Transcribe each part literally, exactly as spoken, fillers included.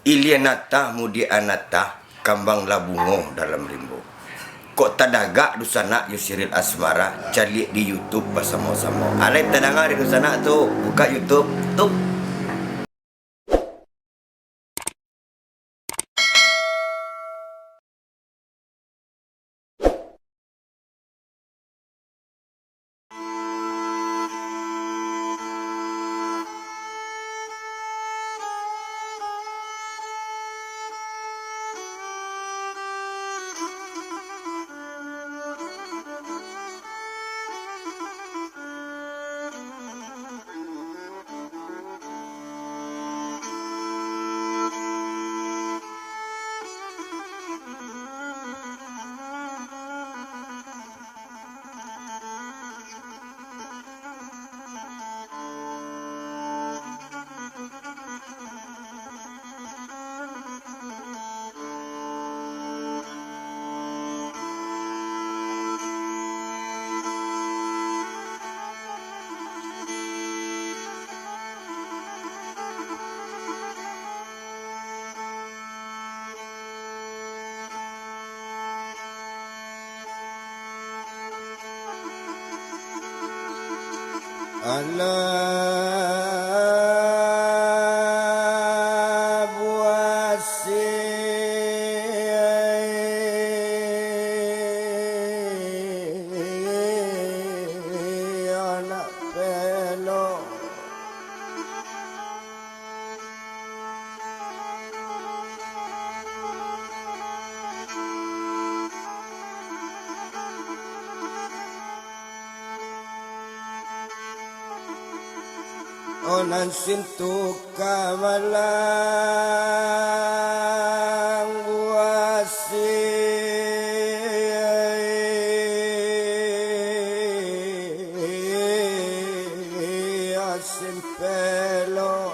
Ilianata Mudianata, kambang lah bungo dalam rimbo. Kok tadagak dunsanak jo siriah asmara, caliak di YouTube basamo-samo. Alai tadanga dek dunsanak tu, bukak YouTube, tup. Alah buasi, anak pelok. Oh, nan sintu ka malang buasi, asin pelo.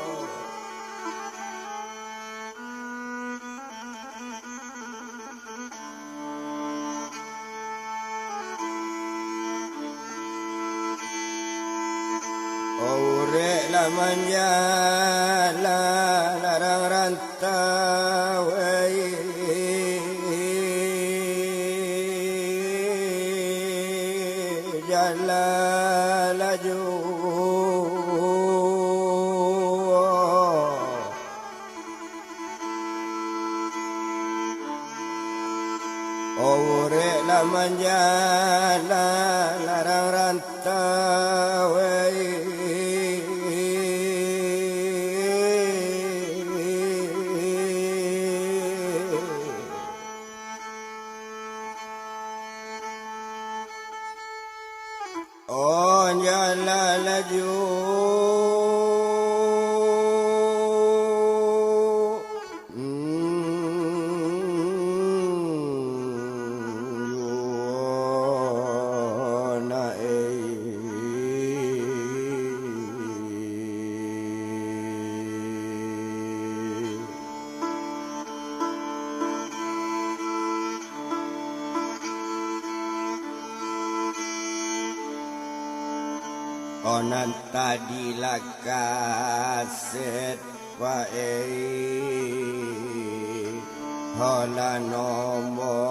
Urek lah manjalan larang rantau, jalan laju. Urek lah manjalan larang rantau, oh, jalan laju. Oh, nan tadi lah kaset, Pak, eh, ho lah nomor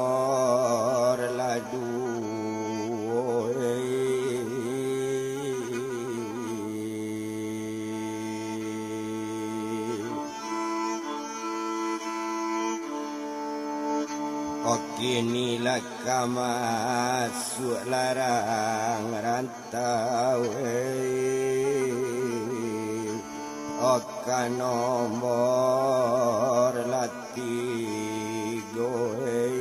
lah duo, eh. Oke, ni lah ka masuak larang rantau, eh. Oka nomor lah tigo, eh.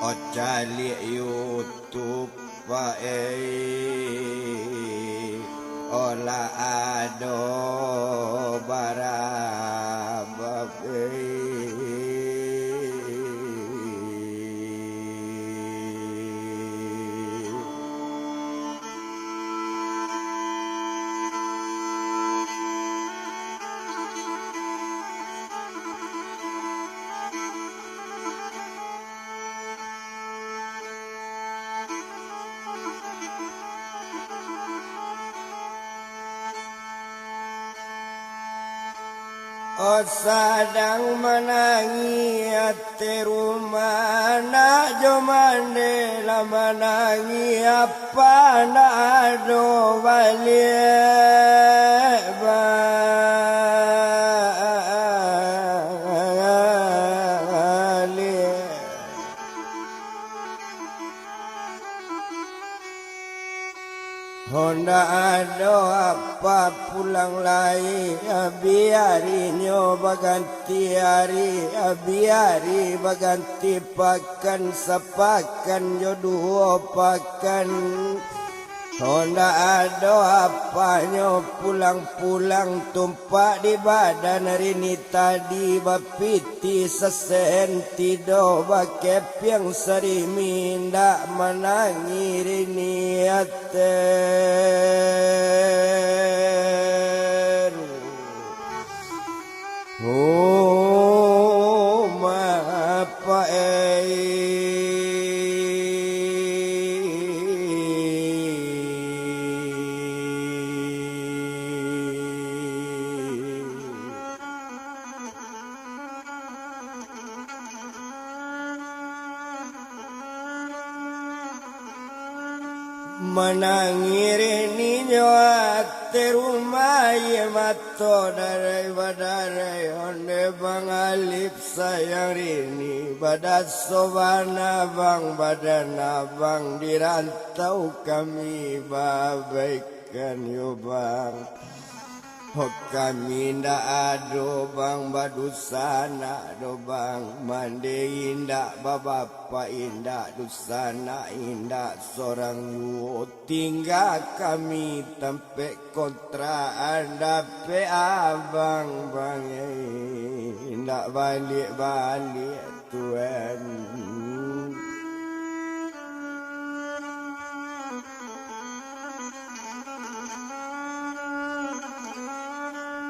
Ocaliak YouTube, Pak, eh, olah ado barabab, eh. Oh, sadang manangih ati rumah, nak jo mande lah manangih, apa ndak ado baliak, baliak. Honda ado apa pulang lai, biarinyo baganti ari, biari baganti pakan, sapakan jo duo pakan. Honda ado apanyo pulang-pulang tumpak di badan rini tadi, bapiti sasenti doh, bakepiang sarimi, indak manangih rini ater. Oh, mapaei. Manangih rininyo ati rumah, aia mato darai badarai. Onde Bang Alif sayang rini, badaso bana Bang, badan abang di rantau kami baabaikan yo Bang. Ho, kami indak ado Bang, badusanak doh Bang, mande indak, babapak indak, dusanak indak, sorang juo tingga kami tampek kontrakan, dapek abang Bang, eh, indak baliak-baliak. Tuan.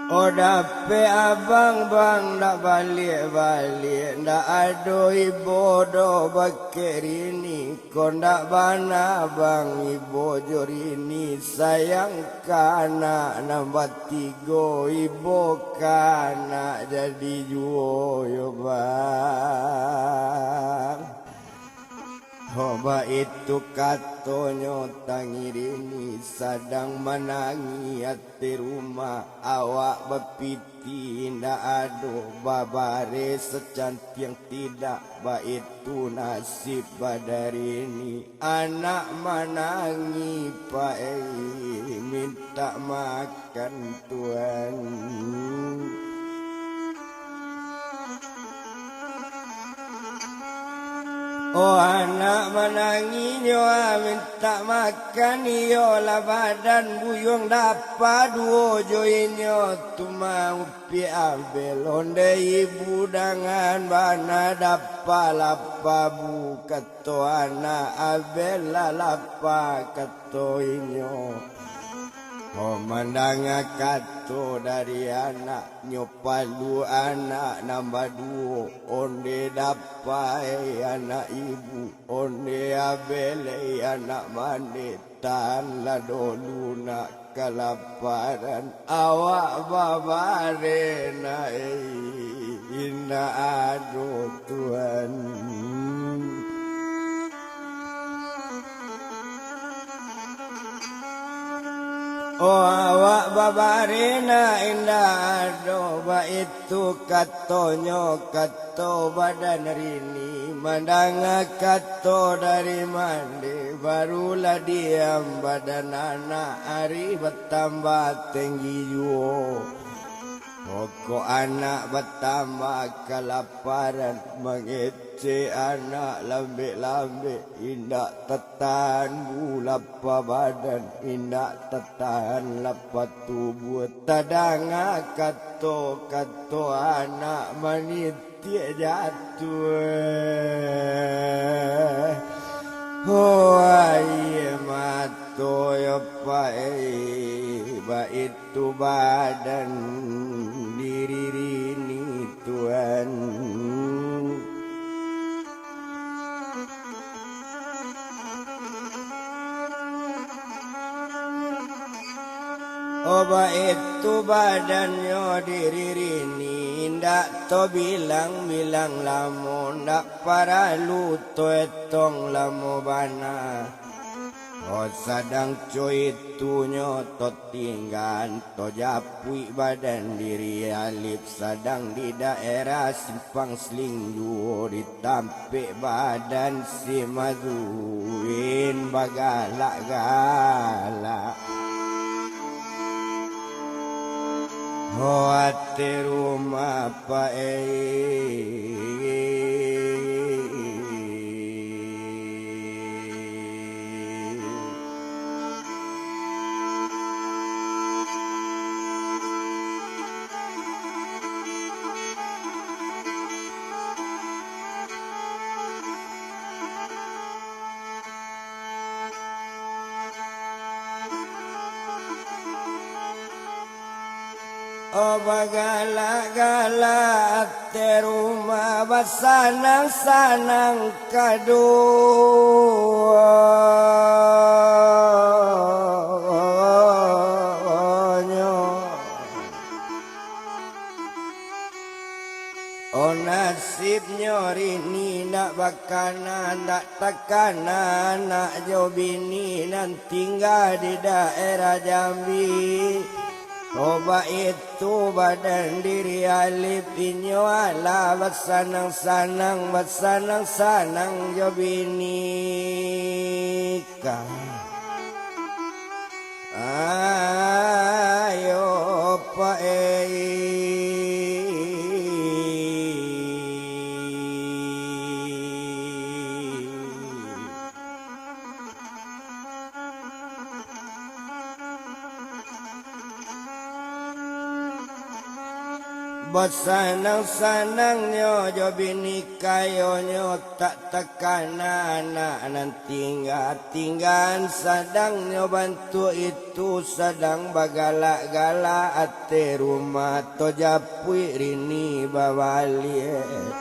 Oh, dapek abang Bang, ndak baliak-baliak, ndak ado ibo doh bakeh rini, ko ndak bana Bang, ibo jo rini sayang ka anak nan batigo, ibo ka anak jadi juo yo Bang. Ho, baitu katonyo tangih rini, sadang manangih ati rumah, awak bapiti indak ado, babare sacantiang tidak, baitu nasib badan rini. Anak manangih, pai mintak makan, Tuan. Oh, anak manangih nyo, ah, mintak makan, iyolah badan buyuang, dapa duo jo inyo tu mah. Pi Abel, onde ibu dangan bana, dapa lapa bu, kato anak Abel, lah lapa, kato inyo. Oh, mandanga kato dari anaknyo, palu anak nan baduo, onde dapa, eh, anak ibu, onde Abel, eh, anak mande. Tahanlah dulu nak kalaparan, awak babare nak, eh, indak ado Tuan. Oh, awak babare nak indak ado, baitu katonyo, kat- Kato badan rini, mandanga kato dari mande, barulah diam badan anak, ari batambah tenggi juo. Pokok anak batambah kalaparan, mangecek anak lambek-lambek, indak tatahan bu lapa badan, indak tatahan lapa tubuah. Tadanga kato-kato anak manit- tiak jatuah. Oh, aia mato yo pai, baitu badan diri rini Tuan. Oh, baitu badannyo diri rini, Dak tobilang-bilang lamo, dak paralu toetong lamo bana. Oh, sadang co itunyo totinggan, tojapuik badan diri Alip, sadang di daerah Simpang Seling duo, ditampek badan si Mazuin bagalak-galak. Oh, ati rumah, Pak, eh. Oh, bagalak-galak ati rumah, basanang-sanang kaduonyo. Oh, nasibnyo rini ndak bakana, ndak takana anak jo bini nan tingga di daerah Jambi. Oh, baitu badan diri Alip, inyo alah basanang-sanang, basanang-sanang jo bini. Ka. Ayo, Pak, eh. Basanang-sanangnyo jo bini kayonyo, tak takana anak nan tingga-tinggaan, sadangnyo bantuak itu, sadang bagalak-galak ati rumah, tojapuik rini babaliak.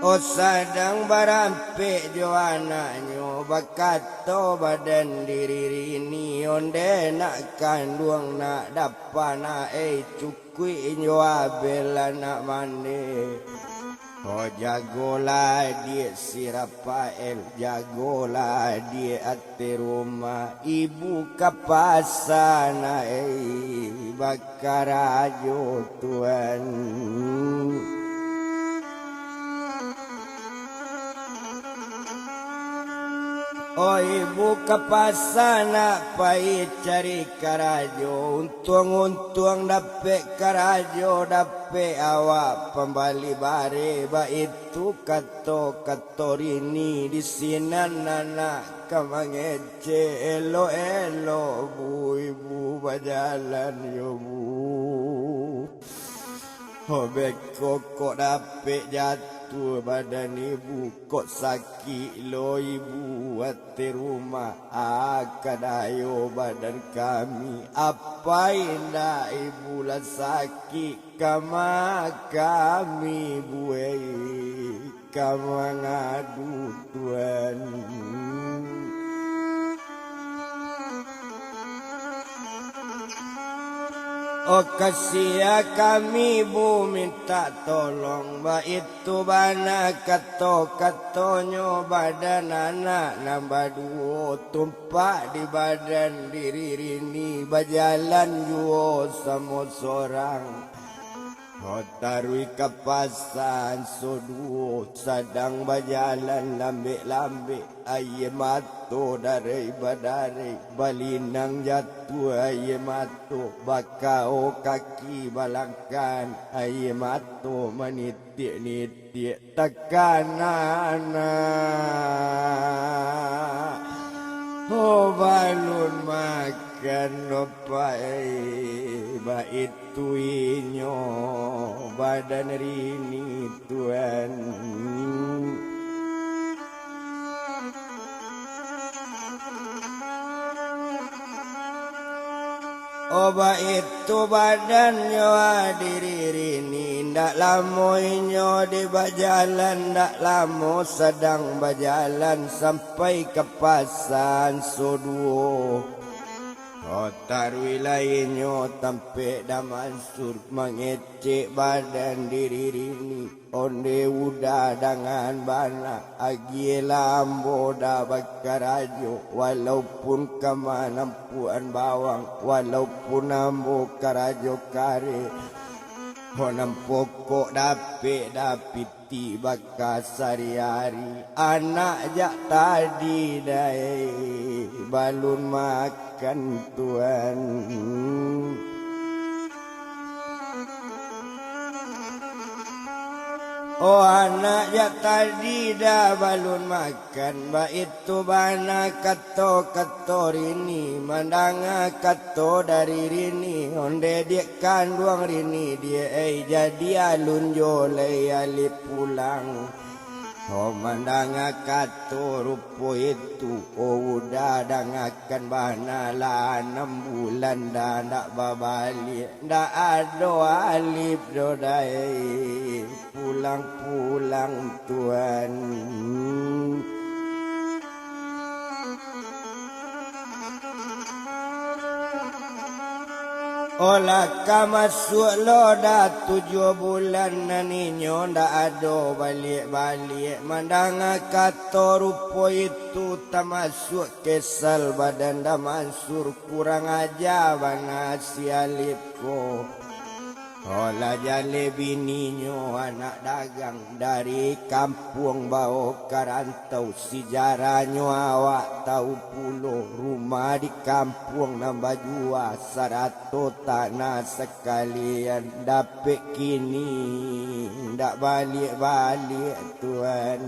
Oh, sadang barampek jo anaknyo, bakato badan diri rini, onde nak kanduang nak dapa nak, eh, cukuik inyo abel anak mande. Oh, jagolah diak si Rafael, jagolah diak ati rumah, ibu ka pasa nak, eh, bak- karajo, Tuan. Oh, ibu ka pasa nak pai cari karajo, untuang-untuang dapek karajo, dapek awak pambali bareh, baitu kato-kato rini di sinan anak ka mangecek, elok-elok bu ibu bajalan yo bu. Ho beko kok dapek jatuah badan ibu, kok sakik lo ibu ati rumah, aka dayo badan kami, apai ndak ibu lah sakik, kama kami buek. Ka mangadu, Tuan. Oh, kasiah kami, Bu, mintak tolong, baitu bana kato-katonyo, badan anak nan baduo tumpak di badan diri rini, bajalan juo samo sorang. Ho taruih ka pasa anso duo, sadang bajalan lambek-lambek, aia mato dareh badareh, balinang jatuah aia mato, bakao kaki balangkahan, aia mato manitiak-nitiak, takana anak. Ho balun makan, ho pai, baitu inyo badan rini, Tuan. Oh, baitu badannyo, ah, diri rini, ndak lamo inyo di bajalan, ndak lamo sadang bajalan, sampai ka pasa anso duo. Oh, taruih lai inyo tampek Da Mansur mangecek badan diri Rini. Onde udah dangan bana, agiahlah ambo Da bakarajo, walaupun ka manampuan bawang, walaupun ambo karajo kareh. Ho nan pokok dapek Da pitih baka sari-ari. Anak jak tadi dai balun makan, Tuan. Oh, anak jak tadi Da balun makan, baitu bana kato-kato Rini, mandanga kato dari Rini, onde diak kanduang Rini, diak ai jadi alun jo lai Alip pulang. Oh, mandanga kato rupo itu, oh, udah dangakan bana lah anam bulan Da ndak babaliak, ndak ado Alip doh dai pulang-pulang, Tuan. Olah ka masuak lo Da tujuah bulan nan inyo ndak ado baliak-baliak. Mandanga kato rupo itu tamasuak kesal badan Da Mansur, kurang aja bana si Alip ko. Olah jaleh bininyo anak dagang dari kampuang bao ka rantau, sijarahnyo awak tau pulo, rumah di kampuang nan bajua, sarato tanah sakalian, dapek kini ndak baliak-baliak, Tuan.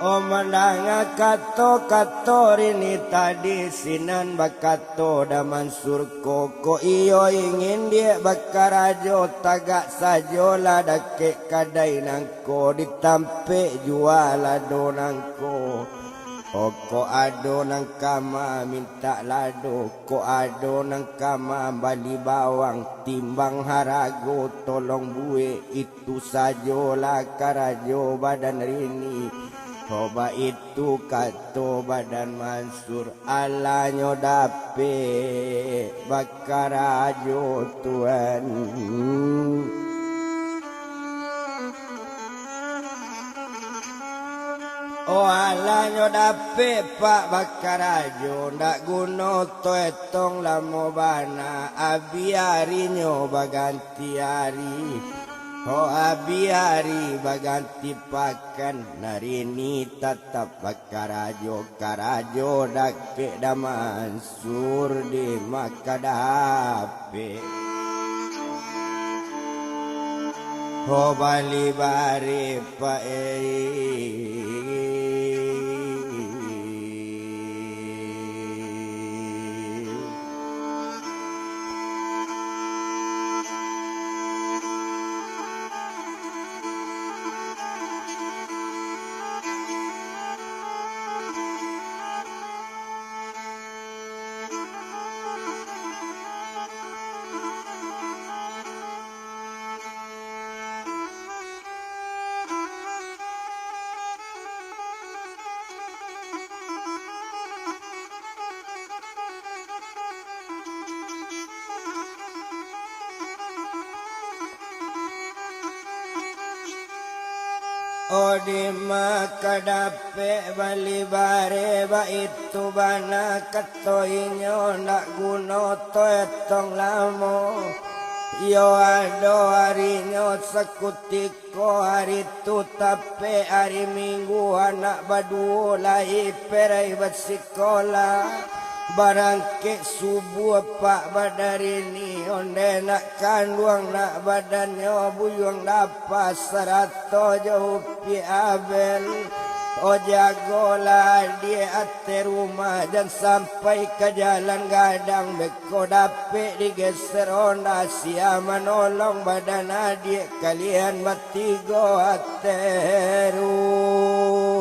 Oh, mandanga kato-kato Rini tadi, sinan bakato Da Mansur ko, kok iyo ingin diak bakarajo, tagak sajolah dakek kadai nangko, ditampek jua lado nangko. Oh, kok ado nan ka mamintak lado, kok ado nan ka mambali bawang, timbang harago tolong buek, itu sajolah karajo badan Rini. Oh, baitu kato badan Mansur, alanyo dapek bakarajo, Tuan. Oh, alanyo dapek, Pak, bakarajo, ndak guno toetong lamo bana, abih arinyo baganti ari. Oh, abih ari baganti pakan, Rini tatap bakarajo, karajo dakek Da Mansur. Sur di maka dapek. Ho bali bare pae. Oh, dima ka dapek bali bare, baitu bana kato inyo, ndak guno toetong lamo. Iyo ado arinyo sakutiko, ari tu tapek ari Minggu, anak baduo lai perai basikolah. Barangkek subuah pak badari ni, onde nak kanduang nak badannyo buyuang dapa sarato jo upiak Abel. O jagolah adiak ateh rumah, jan sampai ka jalan gadang, beko dapek digeser onda, sia manolong badan adiak kalian batigo ateh rumah.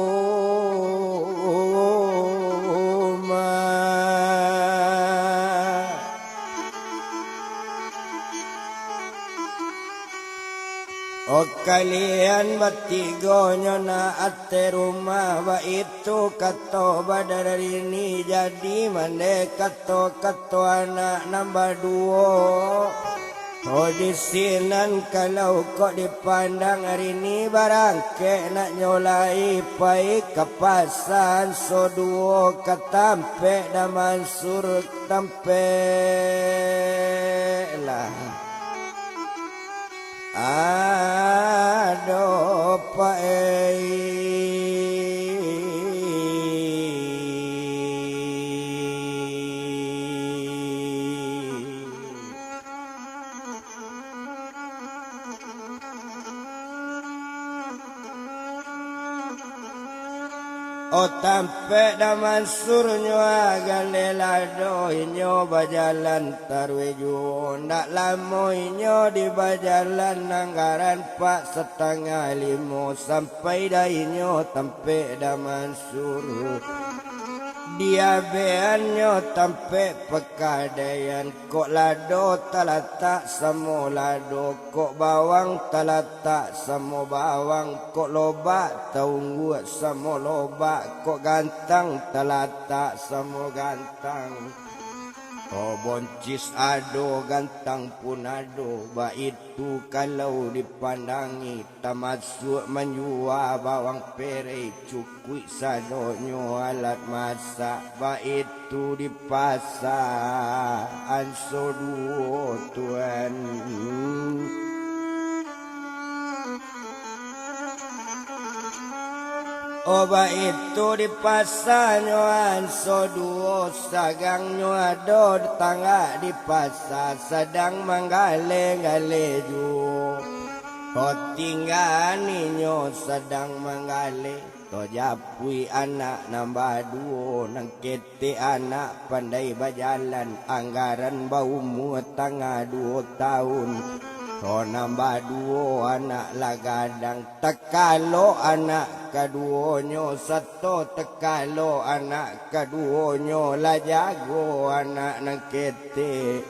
Oh, kalian batigo nyo nak ateh rumah, baitu kato Badar Rini, jadi mandeh kato-kato anak nan baduo. Oh, di sinan kalau kok dipandang Rini, barangkek nak nyo lai pai ka pasa, anso duo ka tampek Daman Sur, tampek lah. Ado paei. Oh, tampek Daman Sur nyo agak lelado, inyo bajalan taruih juo. Ndak lamo inyo di bajalan, anggaran pak satangah limo, sampai dah inyo tampek Daman Sur. Diabeannyo tampek Pakadaian, kok lado talatak samo lado, kok bawang talatak samo bawang, kok lobak taungguak samo lobak, kok gantang talatak samo gantang. Oh, boncis ado, gantang pun ado, baitu kalau dipandangi, tamasuak manjua bawang perei, cukuik sadonyo alat masak, baitu di pasa, anso duo tuan. Oh, baitu di pasa nyo anso duo, sagangnyo ado di tangah di pasa, sadang manggaleh-galeh juo. Oh, tingga ninyo sadang manggaleh, to japuik anak nan baduo, nan ketek anak pandai bajalan, anggaran baumua tangah duo taun. To nan baduo anak lah gadang, takalok anak kaduonyo, sato takalok anak kaduonyo, lah jago anak nan ketek.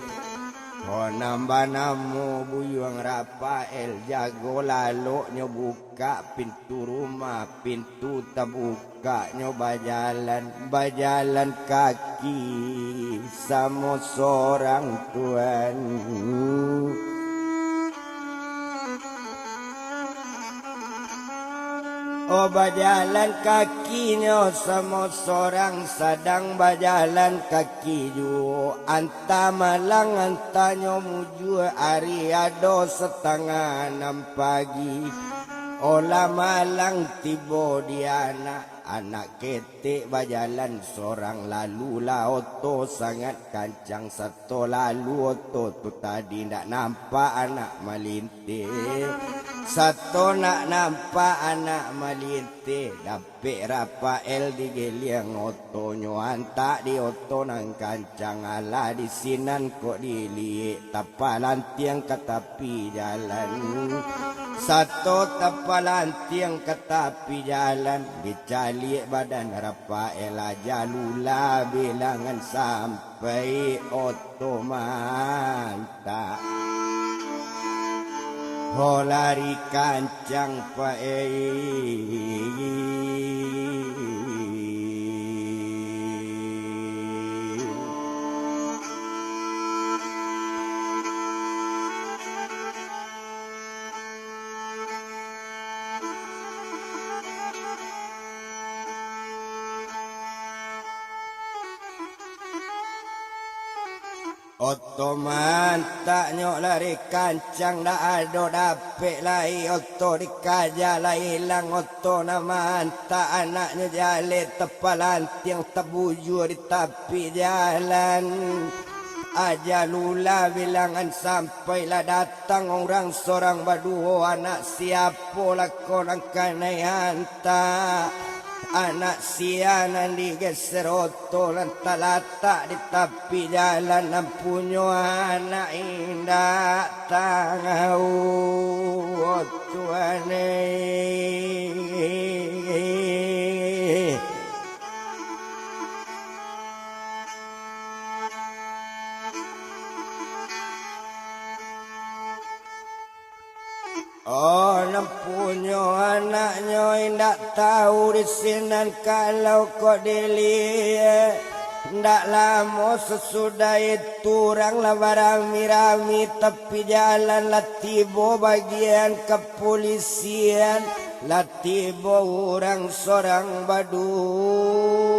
To nan banamo Buyuang Rafael, jago laloknyo, bukak pintu rumah, pintu tabukaknyo, bajalan, bajalan kaki samo sorang tuan. Oh, bajalan kakinyo samo sorang, sadang bajalan kaki juo, antah malang, antah nyo mujua, ari ado satangah anam pagi. Oh, lah malang tibo di anak, anak ketek bajalan sorang, lalu lah oto sangat kancang, sato lalu oto tu tadi, ndak nampak anak malinteh. Sato ndak nampak anak malinteh, dapek Rafael digeliang otonyo, antak di oto nan kancang, alah di sinan kok diliek, tapalantiang ka tapi jalan. Sato tapalantiang ka tapi jalan, dicaliak badan Rafael, aja lula bilangan sampai oto mantak. Ho lari kancang paei. Oto mantaknyo lari kancang, dak ado dapek lai oto, dikaja lah ilang oto, nan mantak anaknyo jaleh tapalantiang tabujua di tapi jalan. Aja lula bilangan sampai lah datang urang sorang baduo, anak siapo lah ko nan kanai hantak? Anak sia nan digeser oto nan talatak di tapi jalan, nan punyo anak indak tangau, tuan eh. Oh, Punyo anaknyo indak tahu di sinan kalau kok diliek. Ndak lamo sasudah itu, urang lah barami-rami tapi jalan lah tibo bagian kapolisian, lah tibo urang sorang baduo.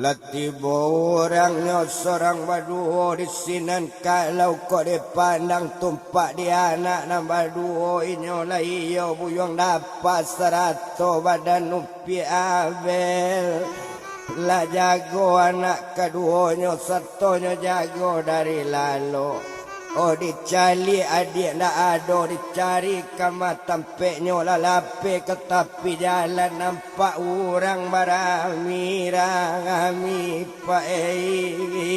Lah tibo urangnyo sorang baduo di sinan, kalau kok dipandang tumpak di anak nan baduo, inyo lah iyo buyuang dapa sarato badan Upiak Abel. Lah jago anak kaduonyo, satonyo jago dari lalok. Oh, dicaliak adiak ndak ado, dicari ka ma tampeknyo, lah lapeh ka tapi jalan, nampak urang barami-rami, Pak, eh.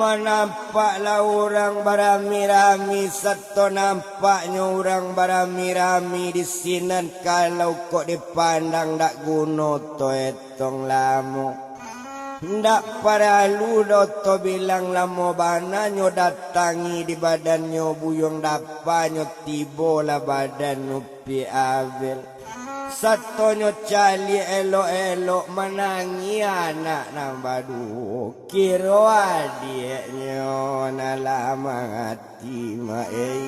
Manampak lah urang barami-rami, sato nampaknyo urang barami-rami di sinan, kalau kok dipandang ndak guno to etong lamo. Ndak paralu doh to bilang lamo bana nyo datangi di badannyo buyuang dapanyo, tibolah badan Upiak Abel. Satonyo caliak elok-elok, manangih anak nan baduo, kiro adiaknyo nan lah mati, Mak, eh.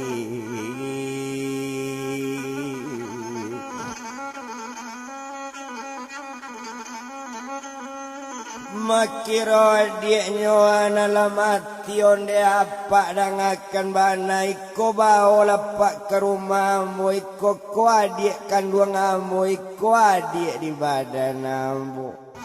Makiro adiaknyo nan lah mati, ondeh apak dangakan bana, iko baolah apak ka rumah ambo, iko ko adiak kanduang ambo, iko adiak di badan ambo.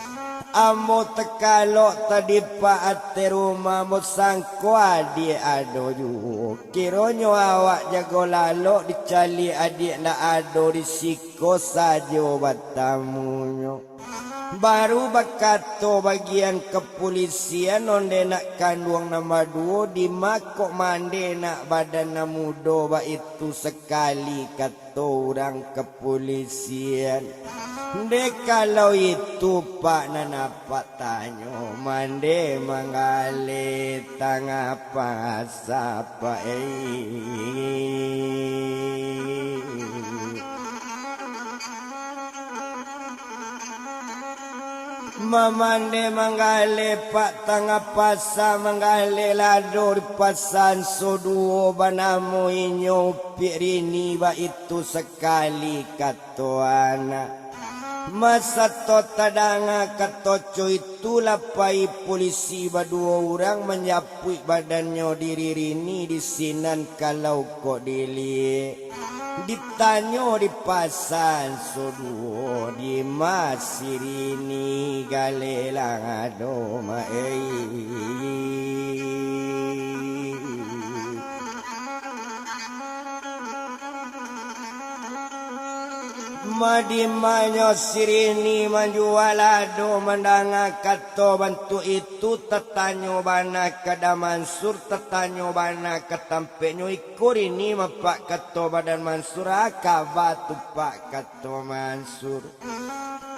Ambo takalok tadi, Pak, ateh rumah ambo, sangko adiak ado juo. Kironyo awak jago lalok, dicaliak adiak ndak ado, di siko sajo batamunyo. Baru bakato bagian kapolisian, ondeh nak kanduang nan baduo, dima kok mandeh nak badan nan mudo baitu sakali, kato urang kapolisian. Dek kalau itu, Pak, nan apak tanyo, mandeh manggaleh tangah pasa, Pak, eh. Mamandeh manggaleh, Pak, tangah pasa manggaleh lado di pasan soduo, banamo inyo Upiak Rini, baitu sakali kato anak. Masato tadanga kato co itu, lah pai polisi baduo urang manjapuik badannyo diri Rini di sinan, kalau kok diliek. Ditanyo di pasan soduo, dima si Rini galeh lah ado, Mak, eh. Madimanyo si Rini manjua lado, mandanga kato bantuak itu, tatanyo bana ka Da Mansur, tatanyo bana ka tampeknyo, iko Rini ma, Pak, kato badan Mansur, a kaba tu, Pak, kato Mansur.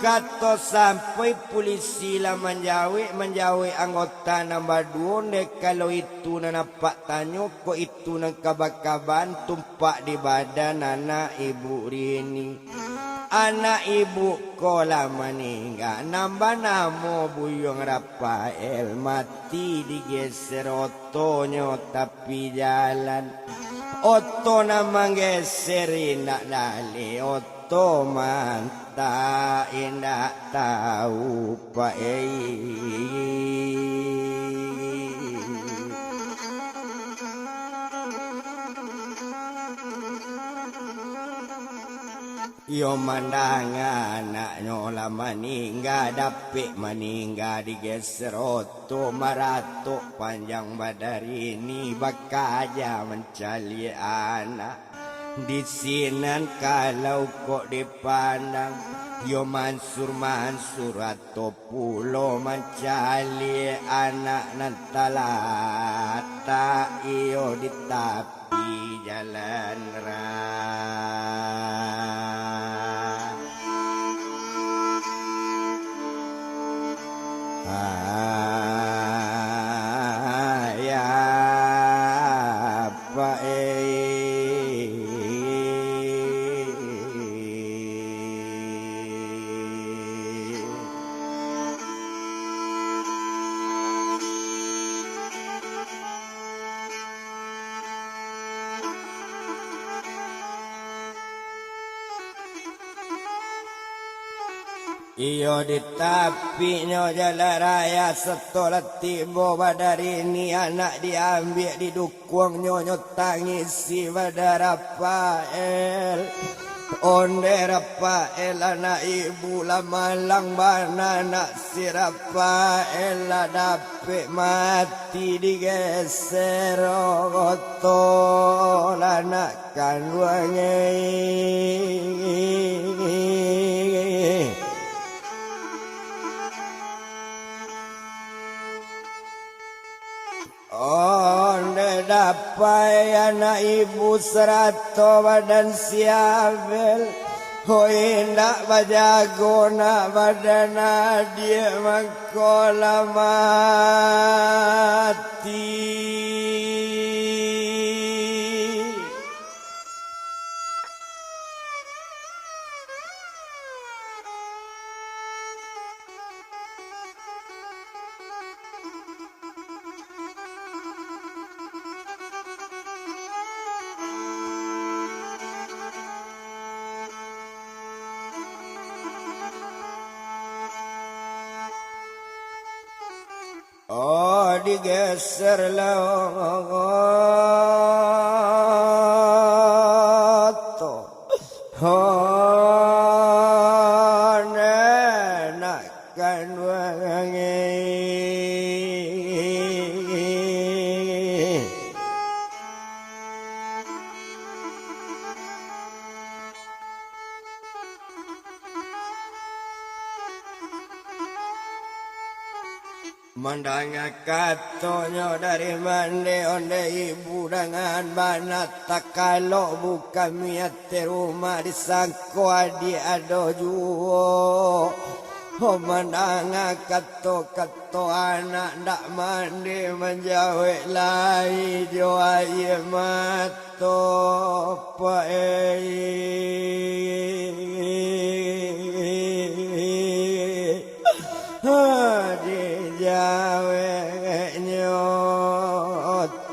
Kato sampai pulisi lah manjawek, manjawek anggota nan baduo, ndeh kalau itu nan apak tanyo, kok itu nan kaba-kabaan tumpak di badan anak ibuk Rini. Anak ibuk ko lah maningga, nan banamo Buyuang Rafael, mati digeser otonyo tapi jalan. Oto nan manggeser indak daleh, oto manta indak tau, Pak, eh. Iyo mandanga anaknyo lah maningga, dapek maningga digeser oto, maratok panjang badan Rini, bakaja mancaliak anak. Di sinan kalau kok dipandang, yo Mansur-Mansur atau pulo mancaliak anak nan talatak iyo di tapi jalan raya. Ayah, Pak, eh. Iyo di tapinyo jalan raya, satolah tibo badari ni anak diambiak di dukuangnyo, nyo tangisi badarah Rafael. Onde Rafael anak ibu lah malang bana, nak si Rafael lah dapek mati digeser oto lah nak kanduang e. Onde dapai anak ibu sarato badan si Abel, ho indak bajago nak badan adiak mangko lah mati. Oh, digeser lah oto. Oh, nenek kanduang e. Mandanga katonyo dari mande onde ibu dangan bana, takalok buka miate rumah, disangko adiak ado juo. Ho mandanga kato-kato anak ndak mande manjawek lai jo aia mato. Topo ei, dijaweknyo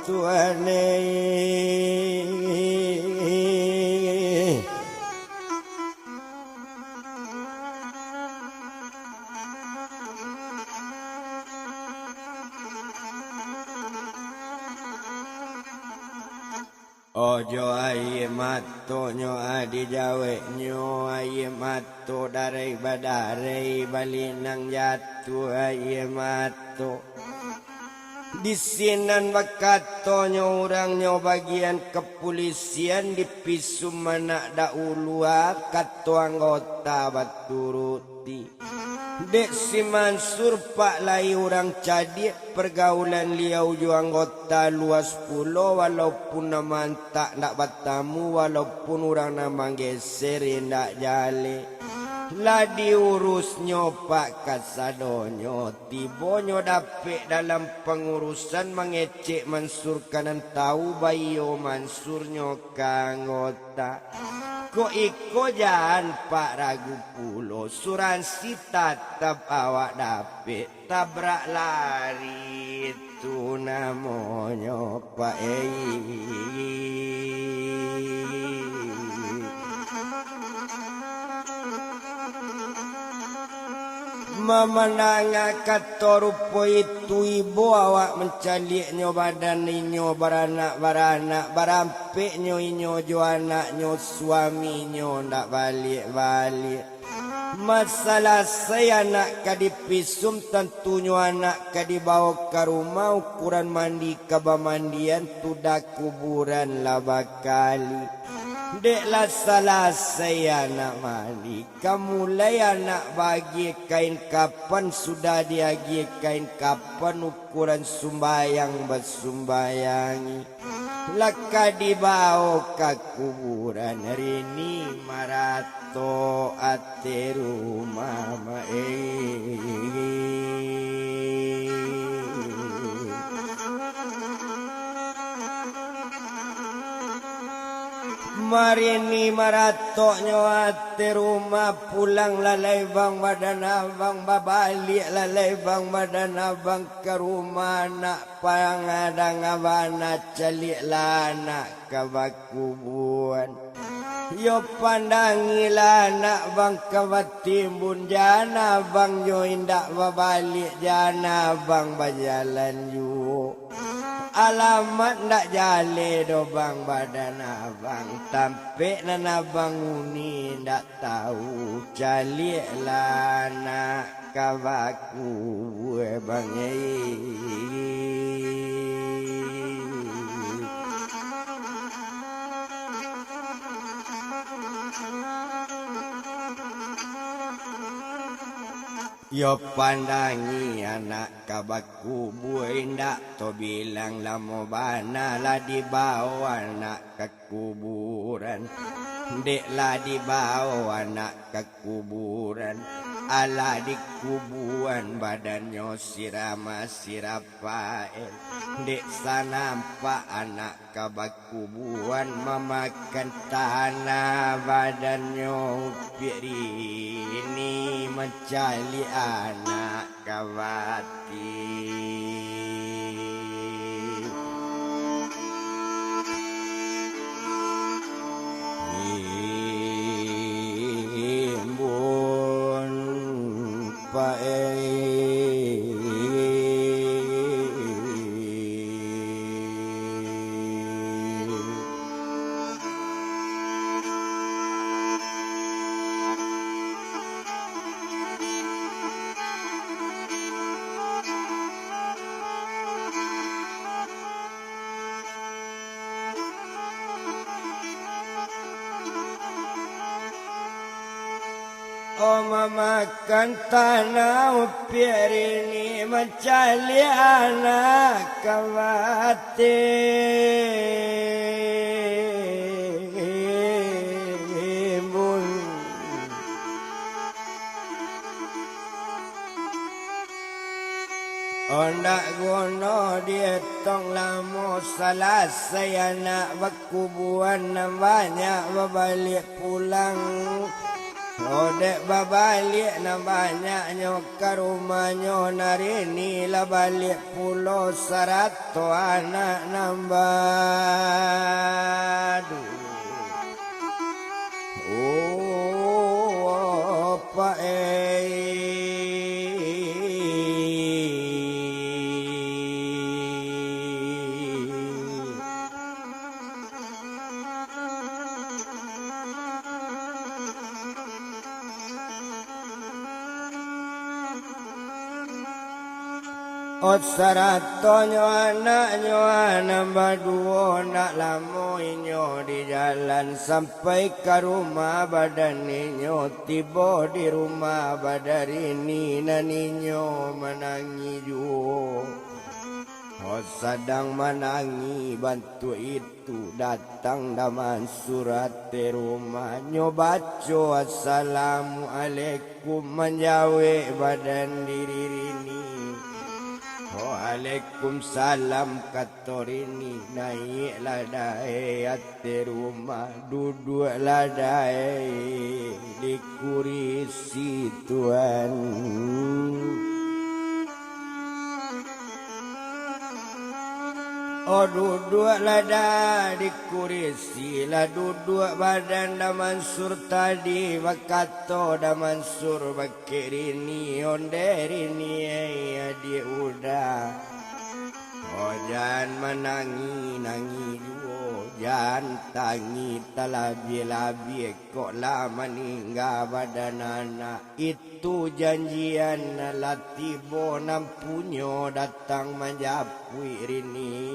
Tuhan ei. Ojo aia matonyo, a, dijaweknyo aia mato, darai badarai, balinang jatuah aia mato. Di sinan bakatonyo urangnyo bagian kapulisian di Pisum, anak daulu, a, kato anggota baturut. Dek si Mansur pak lai urang cadiak, pergaulan liau jo anggota luas pulo, walaupun nan mantak ndak batamu, walaupun urang nan manggeser indak jaleh. Lah diurusnyo pak kasadonyo, tibonyo dapek dalam pangurusan, mangecek Mansur ka nan tahu, baiyo Mansurnyo ka anggota. Kok iko jan pak ragu pulo, suransi tatap awak dapek, tabrak lari tu namonyo pak ei. Mamandanga kato rupo itu, ibo awak mancaliaknyo badan inyo baranak-baranak, barampeknyo inyo jo anaknyo, suaminyo ndak baliak-baliak. Masalasai anak ka dipisum, tantunyo anak ka dibawo ka rumah, ukuran mandi ka bamandian, tudah kuburan lah bakali. Dek lah salasai anak mandi, ka mulai anak baagiah kain kapan, sudah diagiah kain kapan ukuran sumbayang basumbayangi. Lah ka dibawo ka kuburan, rini maratok ateh rumah ma-, eh. Marini maratoknyo ateh rumah, pulang lalai bang badan abang, babaliak lalai bang badan abang ka rumah anak. Pangadang abana caliaklah anak ka bakubuan. Yo pandangilah anak bang ka batimbun, jan abang nyo indak babaliak, jan abang bajalan juo. Alamat ndak jaleh doh bang badan abang, tampek nan abang uni ndak tahu, caliaklah anak ka bakubua bang, eh. Yo pandangi anak ka bakubua, indak tabilang lamo bana lah dibawo anak ka kuburan. Dek lah dibawo anak ka kuburan, alah dikubuan badannyo sirama-sirap pael. Dek sanampak anak ka bakubuan mamakan tanah badannyo, upiak rini mancaliak anak ka bati. Imbun pae. Oh, mamakan tanah, upiak rini mancaliak anak ka batimbun. Ondak guno dietong lamo, salasai anak bakubuan, nan banyak babaliak pulang. Odek babaliak nan banyaknyo ka rumahnyo, nan rini lah baliak pulo, sarato anak nan baduo. Oh, apak ei. Oh, saratonyo anaknyo nan baduo, ndak lamo inyo di jalan, sampai ka rumah badan inyo. Tibo di rumah badan rini, nan inyo manangih juo. Oh, sadang manangih bantuak itu, datang Da Mansur ateh rumahnyo, baco assalamualaikum, manjawek badan diri rini. Waalaikumsalam, kato rini, naiaklah dai ateh rumah, duduaklah dai di kurisi tuan. Oh, duduaklah dai di kurisi, lah duduak badan Da Mansur tadi, bakato Da Mansur, bakeh rini, ondeh rini, eh, adiak uda. Oh, jan manangih-nangih juo, jan tangih talabiah-labiah, kok lah maningga badan anak. Itu janjian lah tibo, nan punyo datang manjapuik rini.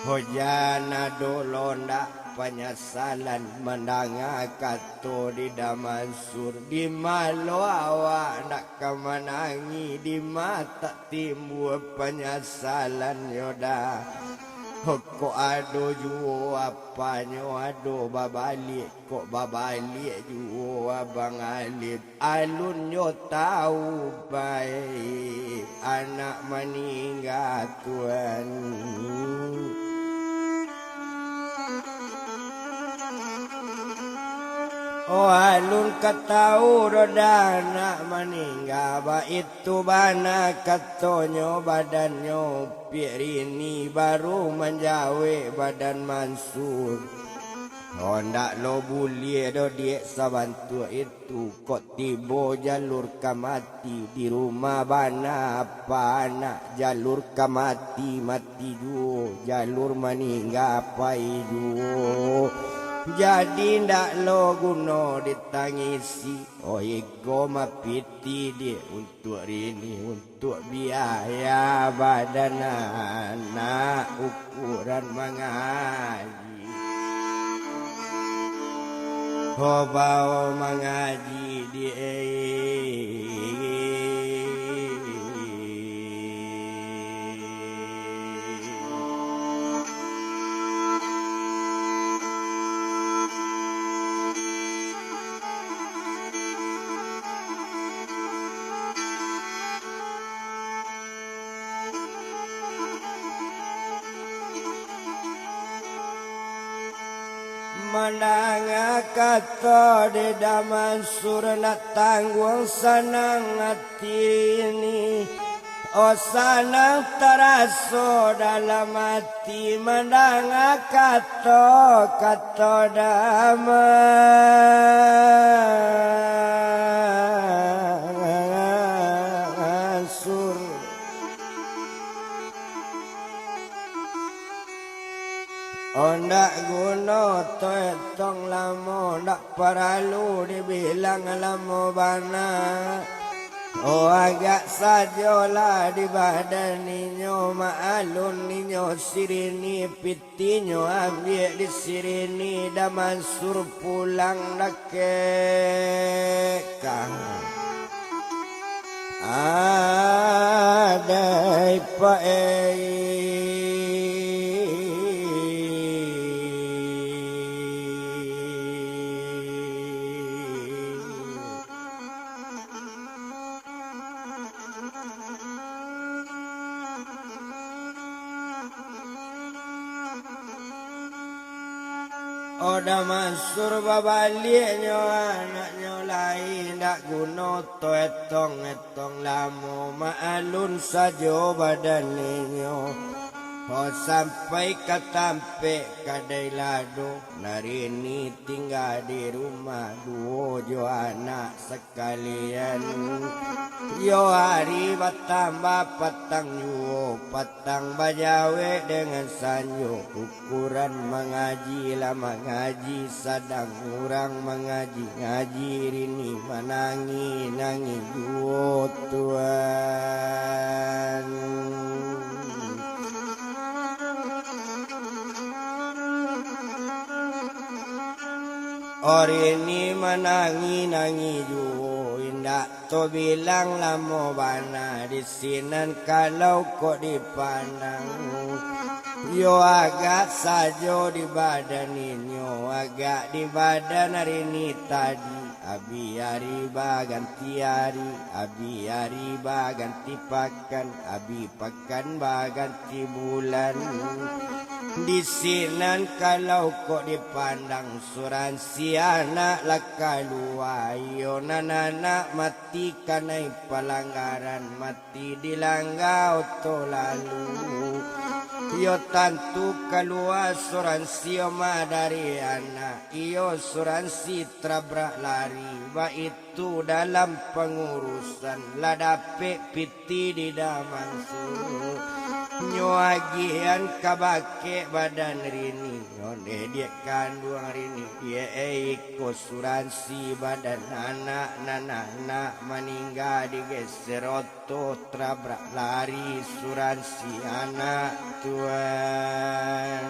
Oh, jan ado lo ndak panyasalan mandanga kato di Damansur. Dima lo awak ndak ka manangih, dima tak timbua panyasalan yo dah. Kok ado juo apanyo, ado babaliak, kok babaliak juo Abang Alif. Alun jo tau bae anak maningga, Tuan. Oh, alun ka tau doh dah anak maningga, baitu bana katonyo badannyo. Piak Rini baru manjawek badan Mansur. Oh, ndak lo buliah doh diak sabantuak itu. Kok tibo jalur ka mati, di rumah bana apa anak, jalur ka mati, mati juo, jalur maningga pai juo. Jadi ndak lo guno ditangisi, oh iko mapiti diak untuak Rini, untuak biaya badan anak ukuran mangaji. Ho bao mangaji di Mandanga kato di Damansur, ndak tangguang sanang ati Rini. Oh, sanang taraso dalam ati mandanga kato-kato Damansur. Oh, ndak guno toetong lamo, ndak paralu dibilang lamo bana. Oh, agak sajolah di badan inyo, maalun inyo si Rini, pitinyo ambiak di si Rini, Damansur pulang dakek ka. Adai paei. Oda Mansur babaliaknyo anaknyo lai, ndak guno toetong-etong lamo, maalun sajo badan inyo. Ho sampai ka tampek kadai lado, Narini tingga di rumah duo jo anak sakalian. Iyo hari batambah patang juo, patang bajawek dengan sanjo. Ukuran mangaji lah mangaji, sadang urang mangaji, ngaji Rini manangih-nangih juo, Tuan. Rini manangih-nangih juo, indak tabilang lamo bana di sinan kalau kok dipandang. Iyo agak sajo di badan inyo, agak di badan Rini tadi. Abih ari baganti ari, abih ari baganti pakan, abih pakan baganti bulan. Di sinan kalau kok dipandang, suransi anak lah kalua, iyo nan anak mati kanai palanggaran, mati dilangga oto lalu. Iyo tantu kalua suransi oma dari anak, iyo suransi tarabrak lari, baitu dalam pangurusan lah dapek piti di Damansur. Nyo agiahan ka bakeh badan Rini, ondeh diak kanduang Rini, diak iko suransi badan anak, nan anak maningga digeser oto, tarabrak lari suransi anak, Tuan.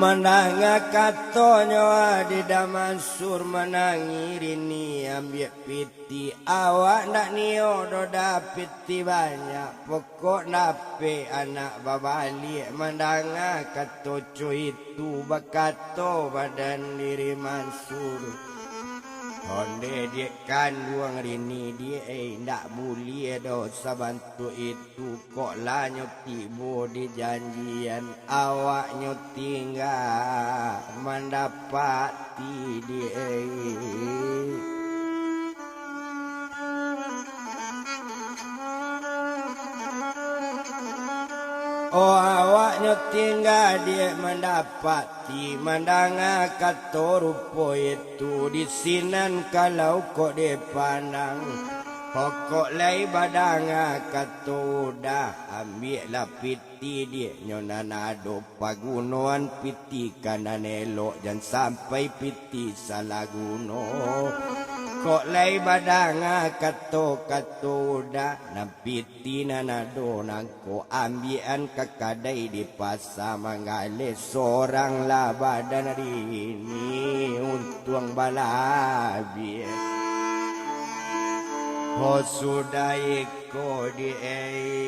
Mandanga katonyo Adi Da Mansur manangih rini ambiak piti, awak ndak nio doh da piti banyak, pokok dapek anak babaliak. Mandanga kato co itu bakato badan diri Mansur, ondeh diak kanduang rini diak, eh, ndak buliah doh sabantuak itu. Tu kok lah nyo tibo di janjian, awaknyo tingga mandapati diak. Oh, awaknyo tingga diak mandapati, mandanga kato rupo itu, di sinan kalau kok dipandang. Pokok lai badanga kato udah, ambiaklah piti diak, nyo nan ado pagunoan piti ka nan elok, jan sampai piti salah guno. Kok lai badanga kato-kato udah, nan piti nan ado nan ko ambiakan ka kadai di pasa, manggaleh sorang lah badan rini, untuang balabiah. Ho sudah iko di, eh.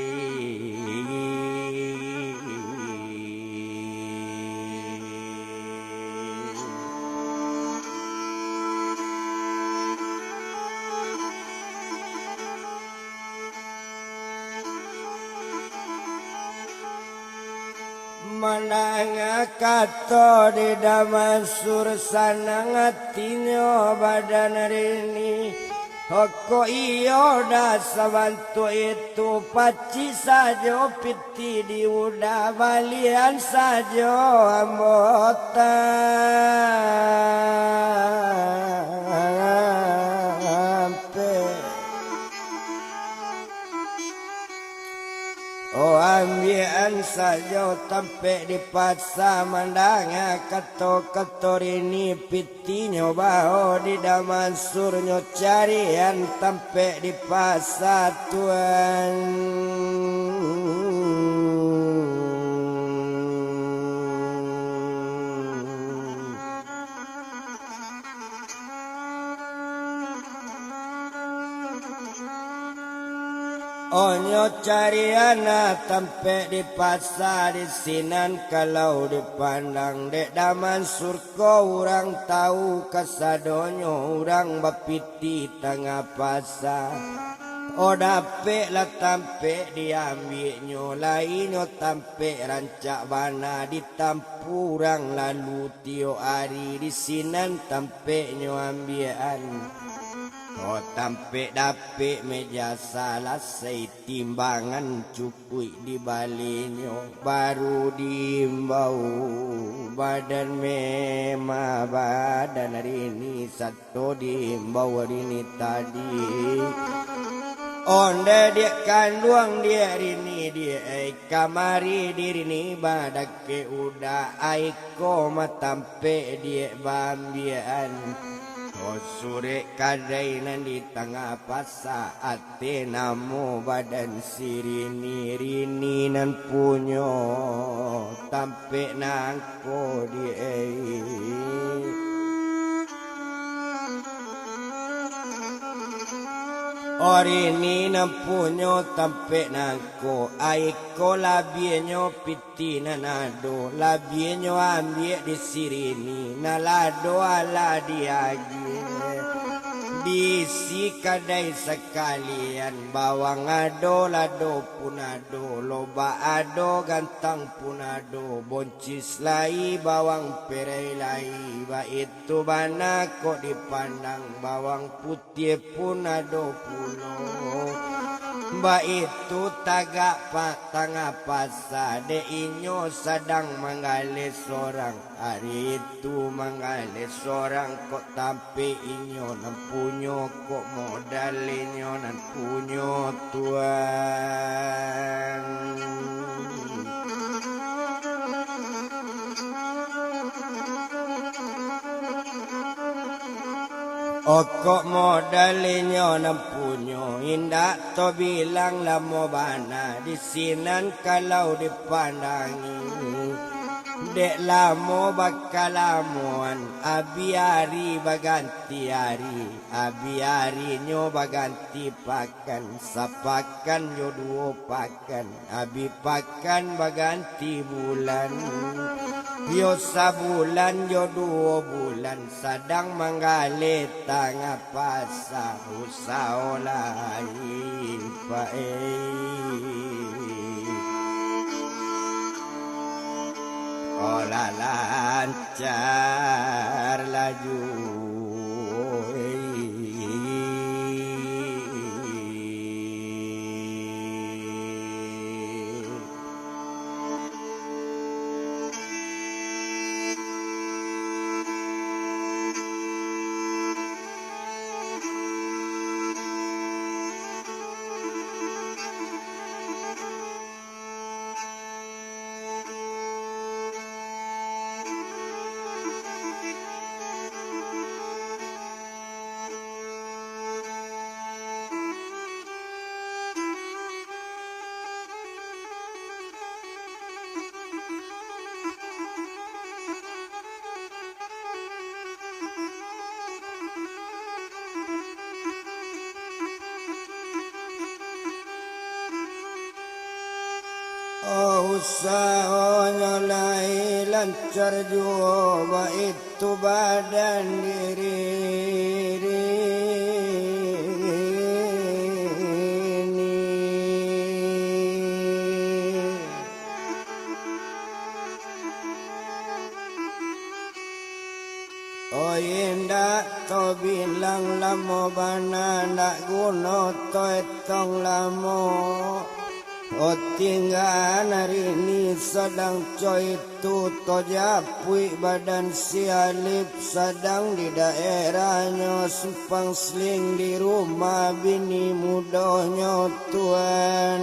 Mandanga kato di Da Mansur, sanang atinyo badan rini. Kok iyo dah sabantuak itu, pacik sajo piti di udah, balian sajo ambo tampek. Oh, ambiakan sajo tampek di pasa, mandanga kato-kato rini, pitinyo bao di Da Mansur, nyo carian tampek di pasa, Tuan. Onyo carian tampek di pasa, di sinan kalau dipandang dek Da Mansur ko, urang tau kasadonyo urang bapiti tangah pasa. Oh, dapeklah tampek diambiaknyo, lai nyo tampek rancak bana, ditampu urang lalu tiok ari, di sinan tampeknyo ambiakan. Kok tampek dapek meja salasai, timbangan cukuik dibalihnyo, baru diimbau badan memang badan rini, sato diimbau rini tadi. Ondeh diak kanduang diak rini diak, ai kamari di rini badakek udah, ai ko matampek diak baambiakan. Ko surek kadai nan di tangah pasa, ate namo badan si rini, rini nan punyo tampek nangko diak. Oh, rini nan punyo tampek nangko, ai ko labiahnyo piti nan ado, labiahnyo ambiak di si rini, nan lah ado alah diagiah. Diisi kadai sakalian, bawang ado, lado pun ado, lobak ado, gantang pun ado, boncis lai, bawang perai lai, baitu bana kok dipandang, bawang putiah pun ado pulo. Baitu tagak pa-, tangah pasa, dek inyo sadang manggaleh sorang. Ari tu manggaleh sorang, kok tampek inyo nan punyo, kok modal inyo nan punyo, Tuan. Okok modal inyo nan punyo, indak tabilang lamo bana, di sinan kalau dipandangi. Dek lamo bakalamoan, abih ari baganti ari, abih arinyo baganti pakan, sapakan jo duo pakan, abih pakan baganti bulan, yo sabulan jo duo bulan, sadang manggaleh tangah pasa, usaho lai paeh. Olah lancar laju. Oh, usahonyo lai lancar juo, baitu badan diri ni. Oi, indak tobilang lamo bana, ndak guno toetong lamo. Oh, tinggaan ari ni sadang co itu, tojapuik badan si Alif, sadang di daerahnyo simpang seling di rumah bini mudonyo tuan.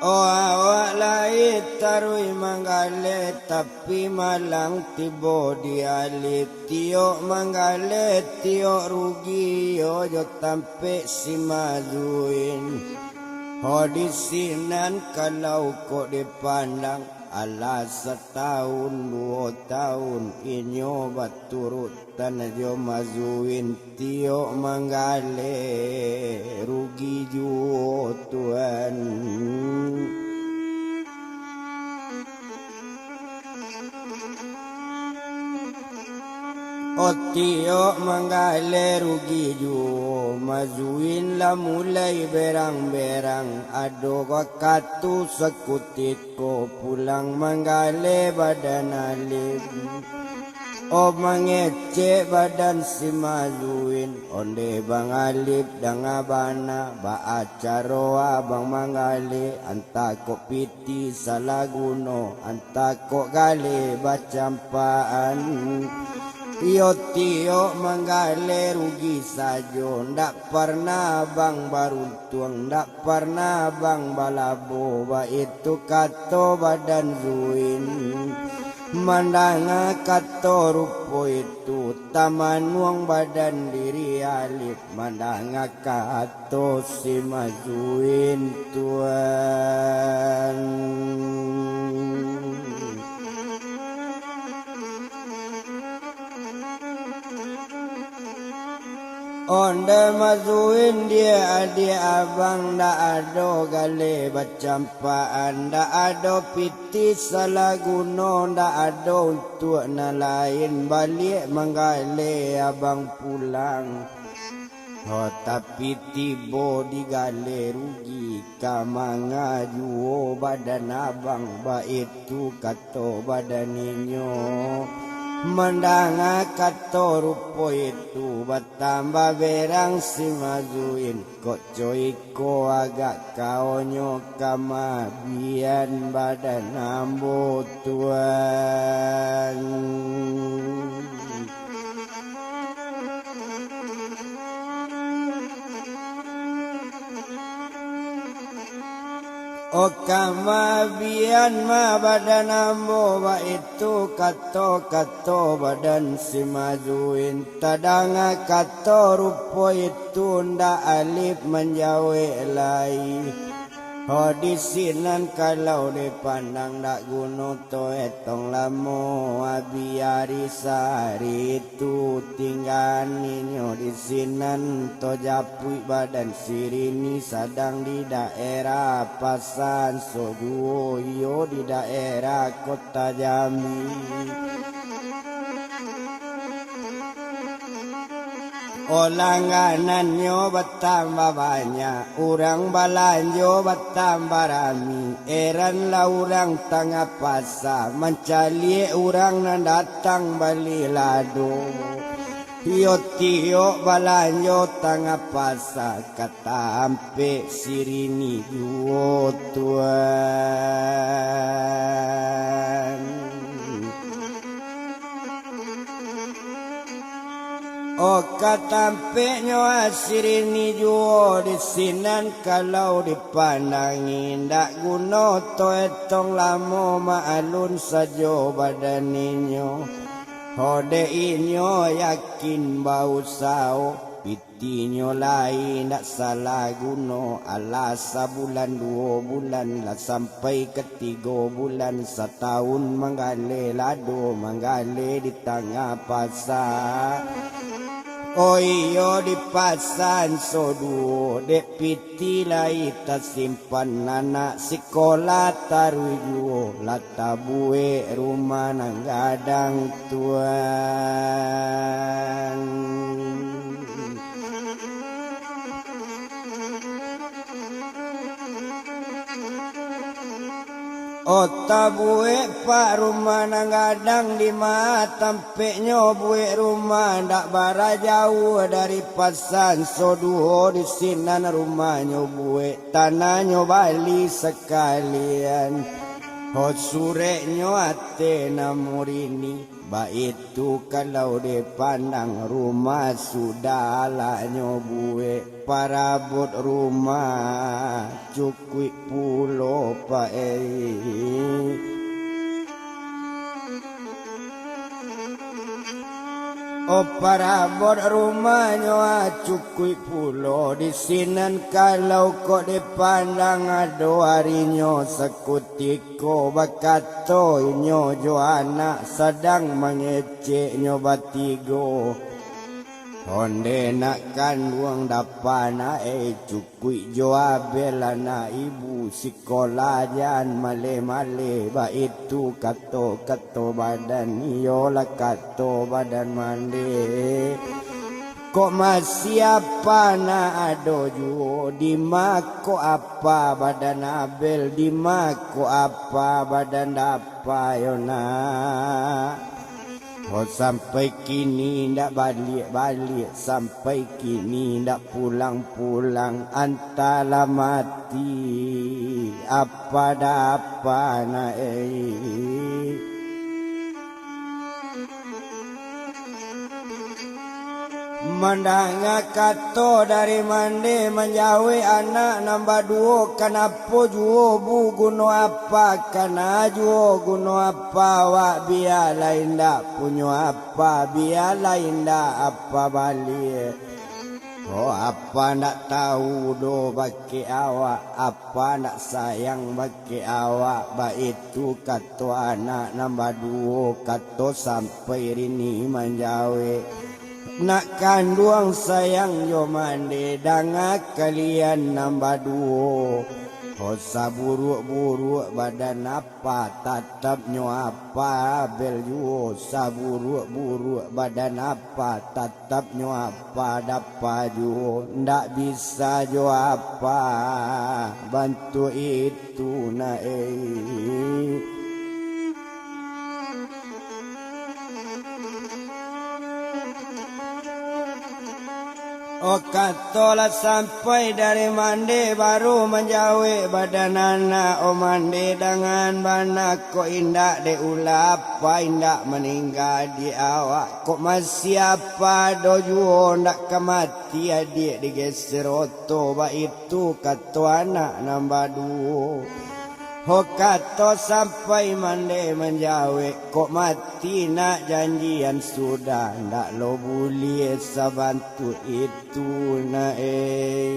Oh, awak lai taruih manggaleh, tapi malang tibo di Alif. Tiok manggaleh, tiok rugi, iyo jo tampek si Mazuin. Ho, di sinan kalau kok dipandang, alah satahun duo tahun inyo baturut tan jo Mazuin, tiok manggaleh rugi juo tuan. Oh, tiok manggaleh rugi juo, Mazuin lah mulai berang-berang, ado wakatu sakutik ko pulang manggaleh badan Alif. Oh, mangecek badan si Mazuin, ondeh Bang Alif danga bana, baa caro abang manggaleh, antah kok pitih salah guno, antah kok galeh bacampakan. Iyo tiok manggaleh rugi sajo, ndak parnah abang baruntuang, ndak parnah abang balabo, baitu kato badan Zuin. Mandanga kato rupo itu, tamanuang badan diri Alif, mandanga kato si Mazuin tuan. Ondeh Mazuin, diak adiak abang, ndak ado galeh bacampakan, ndak ado pitih salah guno, ndak ado untuak nan lain, baliak manggaleh abang pulang. Ho, tapi tibo di galeh rugi, ka manga juo badan abang, baitu kato badan inyo. Mandanga kato rupo itu, batambah berang si Mazuin, kok co iko agak kaonyo ka maabian badan ambo tuan. O kamabian ma badan ambo, baitu kato-kato badan si Mazuin. Tadanga kato rupo itu ndak alif manjawek lai. Ho di sinan kalau dipandang ndak guno to etong lamo, abiari sari tu tinggaan inyo di sinan to japuik badan sirini sadang di daerah Pasan Soduo iyo di daerah Kota Jambi. O langganannyo batambah banyak, urang balanjo batambah rami, eranlah urang tangah pasa, mancaliak urang nan datang bali lado. Iyo tiok balanjo tangah pasa, ka tampek sirini juo tuan. O ka tampeknyo sirini juo di sinan kalau dipandangi, ndak guno to etong lamo, maalun sajo badan inyo. Ho dek inyo yakin bausaho, pitinyo lai ndak salah guno, alah sabulan duo bulan lah sampai ka tigo bulan, satahun manggaleh lado, manggaleh di tangah pasa. O iyo, di Pasan Soduo, dek piti lai tasimpan, anak sikolah taruih juo, lah tabuek rumah nan gadang tuan. O tabuek pak rumah nan gadang, di ma tampeknyo buek rumah, ndak bara jauah dari Pasan Soduo, di sinan rumahnyo buek, tanahnyo bali sakalian. Ho sureknyo ateh nan murini, baitu kalau dipandang rumah sudah alahnyo buek, parabot rumah cukuik pulo paek. O parabot rumahnyo cukuik pulo, di sinan kalau kok dipandang ado arinyo sakutiko, bakato inyo jo anak sadang mangeceknyo batigo. Onde nak kanduang dapa nak, eh, cukuik jo abel anak ibu, sikolah jan maleh-maleh, baitu kato-kato badan, iyolah kato badan mande. Kok masih apa nak ado juo, di ma kok apa badan abel, di ma kok apa badan dapa yo nak. Oh, sampai kini ndak baliak-baliak, sampai kini ndak pulang-pulang, antahlah mati apa dapa nak, eh. Mandanga kato dari mande manjawek anak nan baduo, kanapo juo bu, guno apa, kana juo guno apa, wak bialah indak punyo apa, bialah indak apa baliak. Oh, apa ndak tahu doh bakeh awak, apa ndak sayang bakeh awak, baitu kato anak nan baduo, kato sampai rini manjawek. Nak kanduang sayang jo mande, danga kalian nan baduo. Ho saburuak-buruak badan apa, tatapnyo apa abel juo, saburuak-buruak badan apa, tatapnyo apa dapa juo, ndak bisa jo apa bantuak itu nak, eh. Oh, kato lah sampai dari mande, baru manjawek badan anak. Oh, mande dangan bana, kok indak dek ulapa, indak maningga adiak awak, kok masiah apa ado juo, ndak ka mati adiak digeser oto, baitu kato anak nan baduo. Ho, kato sampai mande manjawek, kok mati nak janjian sudah, ndak lo buliah sabantuak itu nak, eh.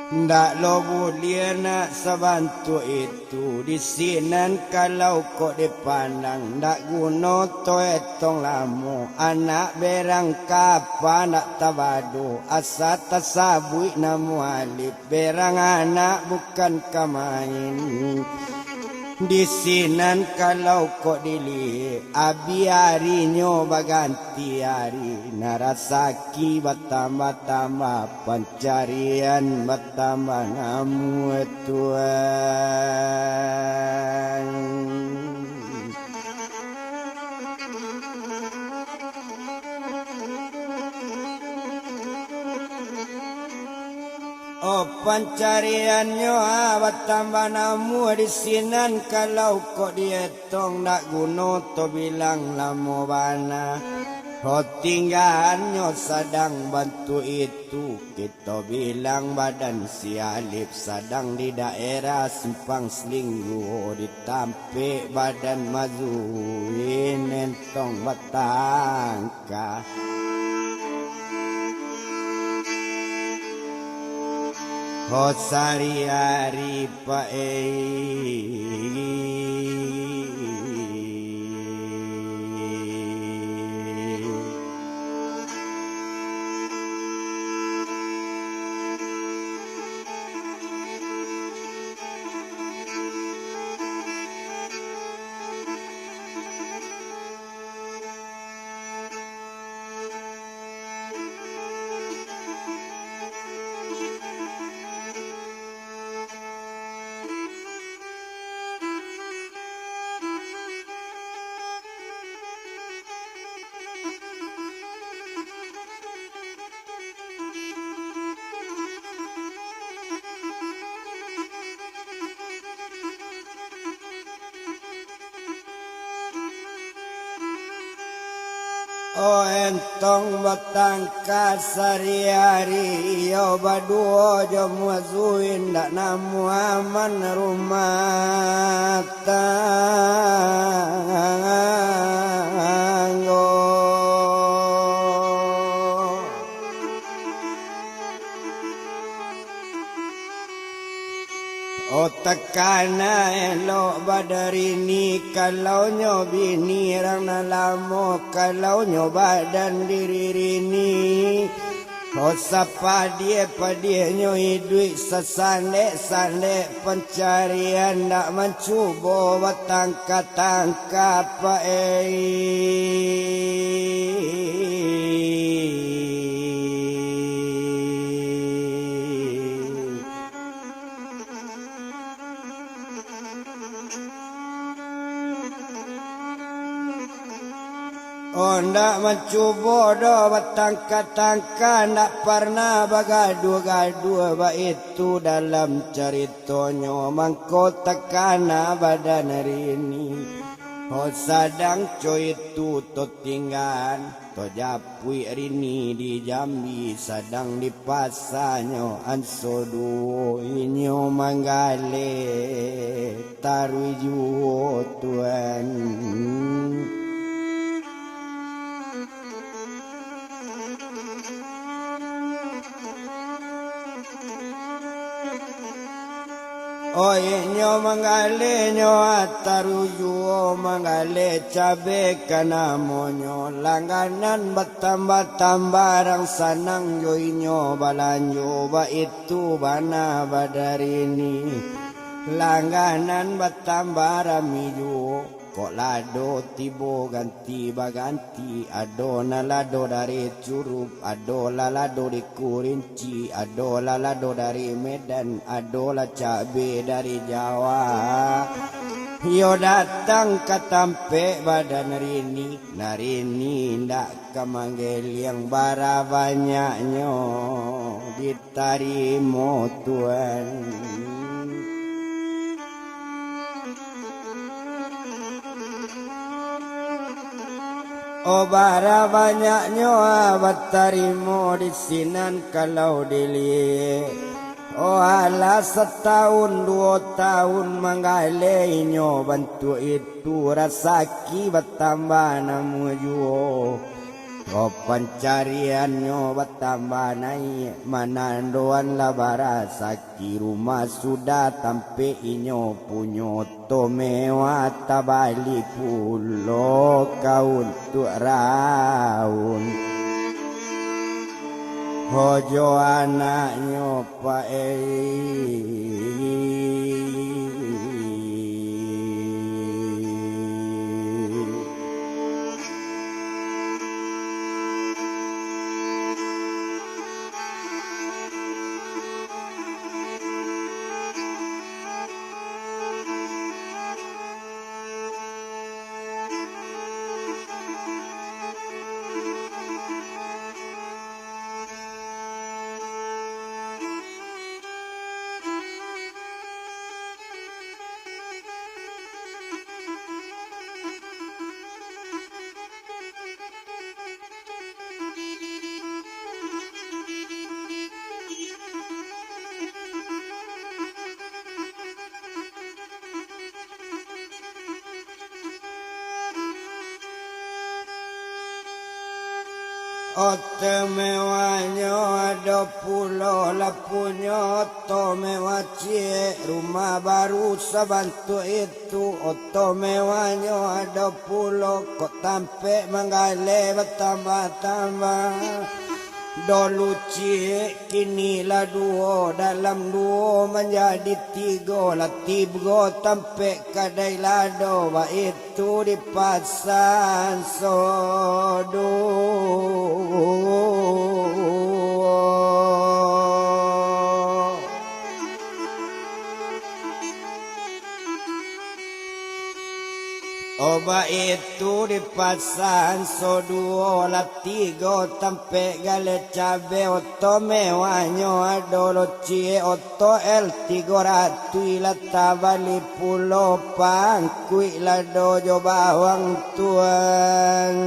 Ndak lo buliah nak sabantuak itu. Tu di sinan kalau kok dipandang, ndak guno to etong lamo. Anak berang kapa ndak tabado, asa tasabuik namo alif. Berang anak bukan ka main. Di sinan kalau kok diliek, abih arinyo baganti ari, nan rasaki batambah-tambah, pancarian batambah namuah, Tuan. Oh, pancariannyo, ah, batambah namuah di sinan, kalau kok dietong ndak guno to bilang lamo bana. Oh, tinggaannyo sadang bantuak itu, kito bilang badan si Alif sadang di daerah Simpang Selinggu, di tampek badan Mazuin entong batangka. Ho sari-ari pae. Oh, entong batangka sari-ari, iyo baduo jo Muazuin, ndak namuah aman rumah tanggo. Oh, takana elok badan rini, kalau nyo bini rang nan lamo, kalau nyo badan diri rini. Oh, sapadiah-padiahnyo iduik, sasandek-sandek pancarian, ndak mancubo batangka-tangka. Ka pae. Ondak mancubo doh batangka-tangka, ndak parnah bagaduah-gaduah, baitu dalam caritonyo, mangko takana badan rini. Ho sadang co itu to tinggaan, to japuik rini di Jambi, sadang di pasanyo anso duo inyo manggaleh taruih juo, Tuan. Oh, inyo manggaleh nyo taruih juo, manggaleh cabe ka namonyo. Langganan batambah-tambah, rang sanang jo inyo balanjo, baitu bana badan rini. Langganan batambah rami juo. Kok lado tibo ganti baganti, ado nan lado dari Curup, ado lah lado di Kurinci, ado lah lado dari Medan, ado lah cabe dari Jawa. Iyo datang ka tampek badan Rini, nah Rini indak ka manggeliang, bara banyaknyo ditarimo Tuan. Oh, bara banyaknyo, ah, batarimo di sinan kalau diliek. Oh, alah satahun duo tahun manggaleh inyo bantuak itu, rasaki batambah namuah juo. Oh, pancariannyo batambah naiak, manandoan lah barasaki, rumah sudah tampek inyo punyo. Oto mewah tabali pulo ka untuak Raun. Hojo anaknyo paik. Oto mewahnyo ado pulo, lah punyo oto mewah ciek, rumah baru sabantuak itu. Oto mewahnyo ado pulo, kok tampek manggaleh batambah-tambah. Dulu ciek, kini lah duo, dalam duo manjadi tigo, lah tigo tampek kadai lado, baitu di Pasan Sodo. Oh, baitu di Pasan Sodo, lah tigo tampek galeh cabe, oto mewahnyo ado lo ciek, oto L tigo ratuih lah tabali pulo, pangkuik lado jo bawang Tuan.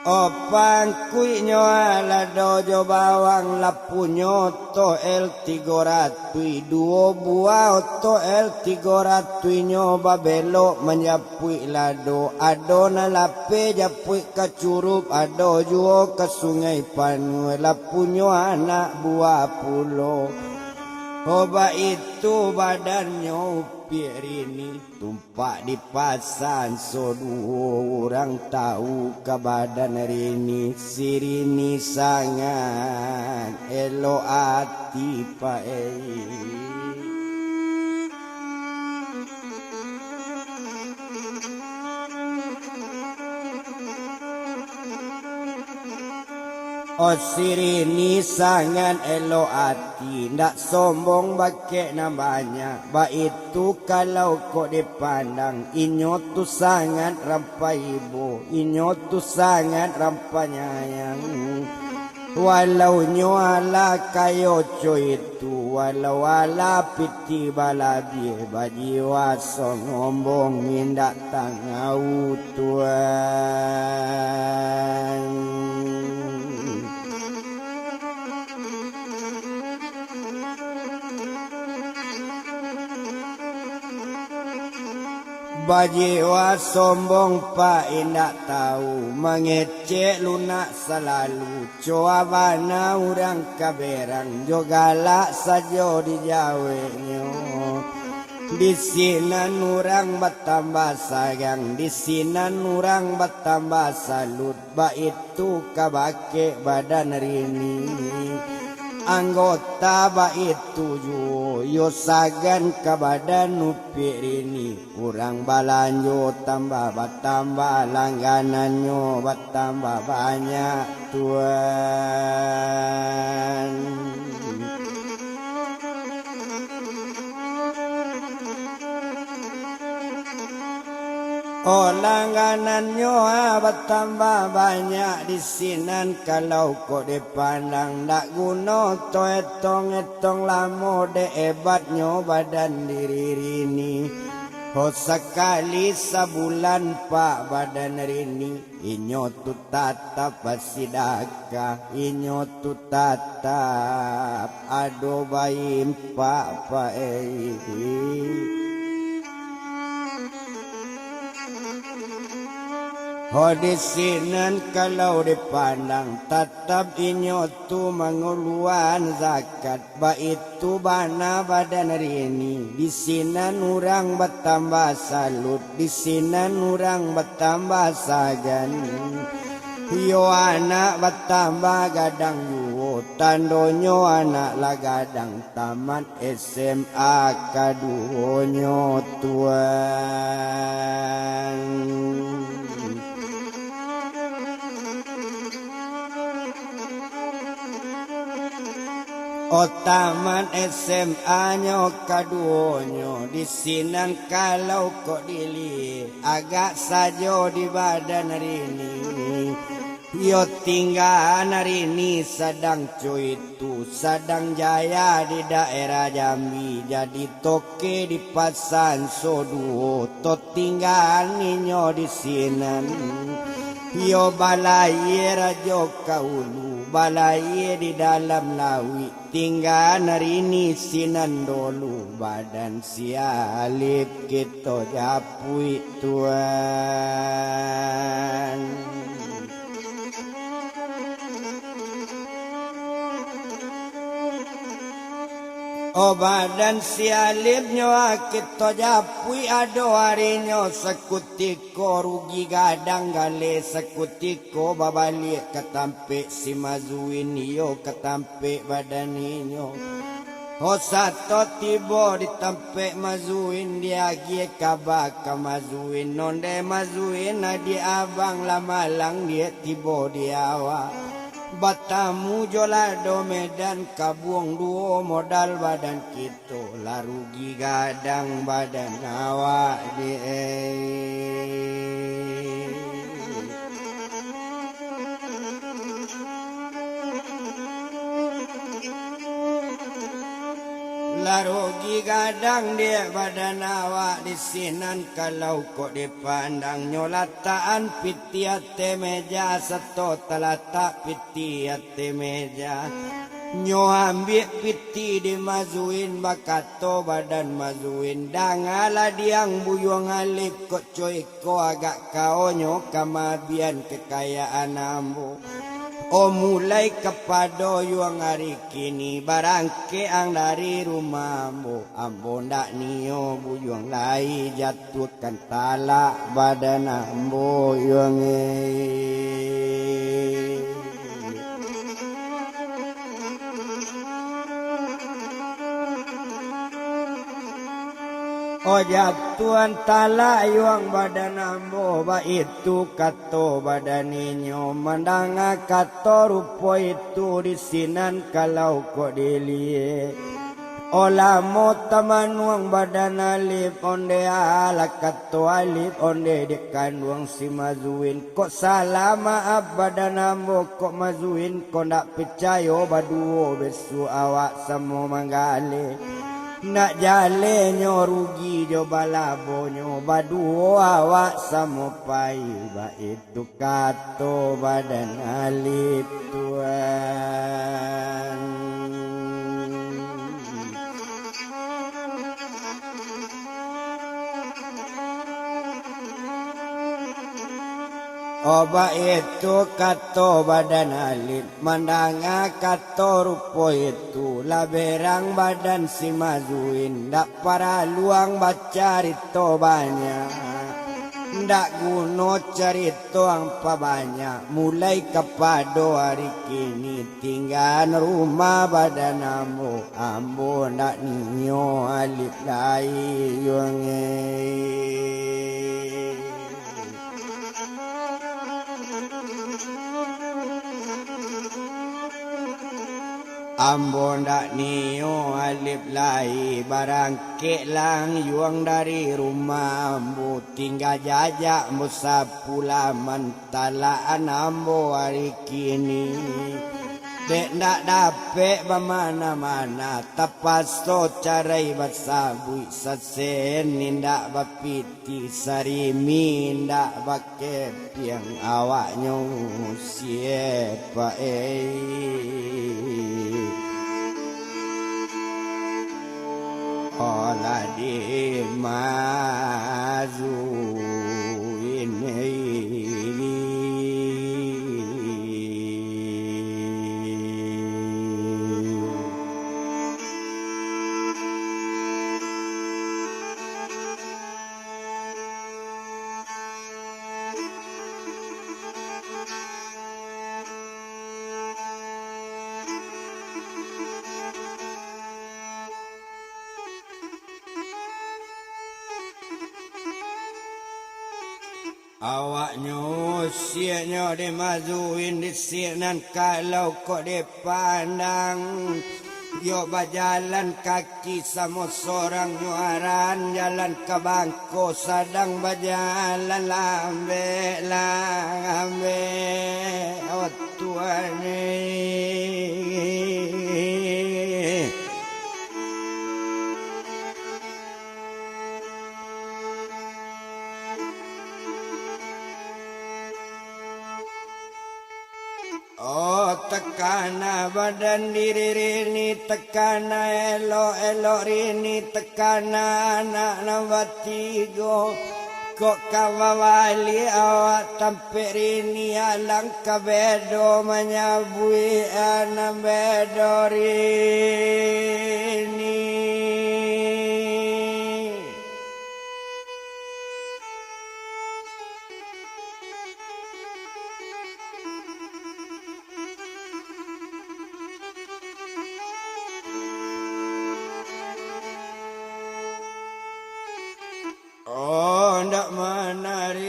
Oh, pangkuiknyo lado jo bawang, lah punyo oto L tigo ratuih, duo buah oto L tigo ratuihnyo babelok manjapuik lado, ado nan lapeh japuik ka Curup, ado juo ka Sungai Panuah, lah punyo anak buah pulo. Oh, baitu badannyo Upiak Rini. Tumpak di Pasan Sodo, urang tahu ka badan Rini, si Rini sangaik elok ati paik. Oh, si Rini sangaik elok ati, ndak sombong bakeh nan banyak, baitu kalau kok dipandang, inyo tu sangaik rampa ibo, inyo tu sangaik rampa nyayang. Walau nyo alah kayo co itu, walau alah pitih balabiah, bajiwa songombong indak tangau Tuan. Bajiwa sombong pak indak tahu, mangecek lunak salalu, cowa bana urang kaberang, jo galak sajo dijaweknyo. Di sinan urang batambah sagang, di sinan urang batambah salut, baitu kabake badan Rini. Anggota baitu juo, yo sagan ka badan Upik Rini. Urang balanjo tambah batambah, langganannyo batambah banyak, Tuan. Oh, langganannyo, ah, batambah banyak di sinan, kalau kok dipandang, ndak guno to etong-etong lamo, dek ebatnyo badan diri Rini. Oh, sakali sabulan pak badan Rini. Inyo tu tatap basidakah, inyo tu tatap ado baimpak paik. Ho, di sinan kalau dipandang, tatap inyo tu manguluan zakat. Baitu bana badan Rini, di sinan urang batambah salut, di sinan urang batambah sagan. Iyo, anak batambah gadang juo, tandonyo anak lah gadang, tamat S M A kaduonyo, Tuan. Oh, tamat S M A-nyo kaduonyo, di sinan kalau kok diliek, agak sajo di badan Rini. Iyo, tinggaan Rini sadang cuit tu, sadang jaya di daerah Jambi, jadi toke di Pasan Soduo, to tinggaan inyo di sinan. Iyo, balayie rajo ka ulu, balayie di dalam lauik, tinggaan Rini sinan dolu, badan si Alip kito japuik, Tuan. Oh, badan si Alip nyo kito japuik, ado arinyo sakutiko rugi gadang galeh, sakutiko babaliak ka tampek si Mazuin, iyo ka tampek badan inyo. Ho, sato tibo di tampek Mazuin, diagiah kaba ka Mazuin, ondeh Mazuin, adiak abang lah malang, diak tibo di awak. Batamu jo lah do Medan, kabuang duo modal badan kito, lah rugi gadang badan awak, diak. Lah rugi gadang, diak, badan awak di sinan, kalau kok dipandang, nyo latakan pitih ateh meja, sato talatak pitih ateh meja. Nyo ambiak pitih di Mazuin, bakato badan Mazuin, "Dangalah diang Buyuang Alip, kok co iko agak kaonyo ka maabian kakayaan ambo. Oh, mulai kapado yuang ari kini, barangkek ang dari rumah ambo. Ambo ndak nio Buyuang lai jatuahkan talak badan ambo, yuang e." Oh, jatuahan talak yuang badan ambo, baitu kato badan inyo. Mandanga kato rupo itu, di sinan kalau kok diliek. Oh, lamo tamanuang badan Alip, ondeh alah kato Alip, ondeh dek kanduang si Mazuin. Kok salah maaf badan ambo, kok Mazuin, kok ndak picayo, baduo besuak awak samo manggaleh. Nak jalenyo rugi jo balabonyo, baduo awak samo pai, baitu kato badan Alip, tuan. Oh, baitu kato badan Alip, mandanga kato rupo itu, lah berang badan si Mazuin, ndak paralu ang bacarito banyak. Ndak guno carito ang pabanyak, mulai kapado ari kini, tinggaan rumah badan ambo, ambo ndak nio alif lai, yuang e. Ambo ndak nio alif lai, barangkek lang yuang dari rumah ambo, tingga jajak ambo sapulah mantalaan ambo ari kini. Dek ndak dapek bamana-mana, tapaso carai basabuik, sasen indak bapit- ti sarimi indak bakepiang, awaknyo siapa, eh? Olah dimazuin, eh. Awaknyo siaknyo dimazuin di sinan, kalau kok dipandang, yo bajalan kaki samo sorang nyo aran, jalan ka bangko sadang bajalan lambek-lambek, oh Tuhan e. Oh, takana badan diri rini, takana elok-elok rini, takana anak nan batigo. Kok ka babaliak awak tampek rini, alang ka bedo manyabuik nan bedo rini. Oh, ndak manarimo.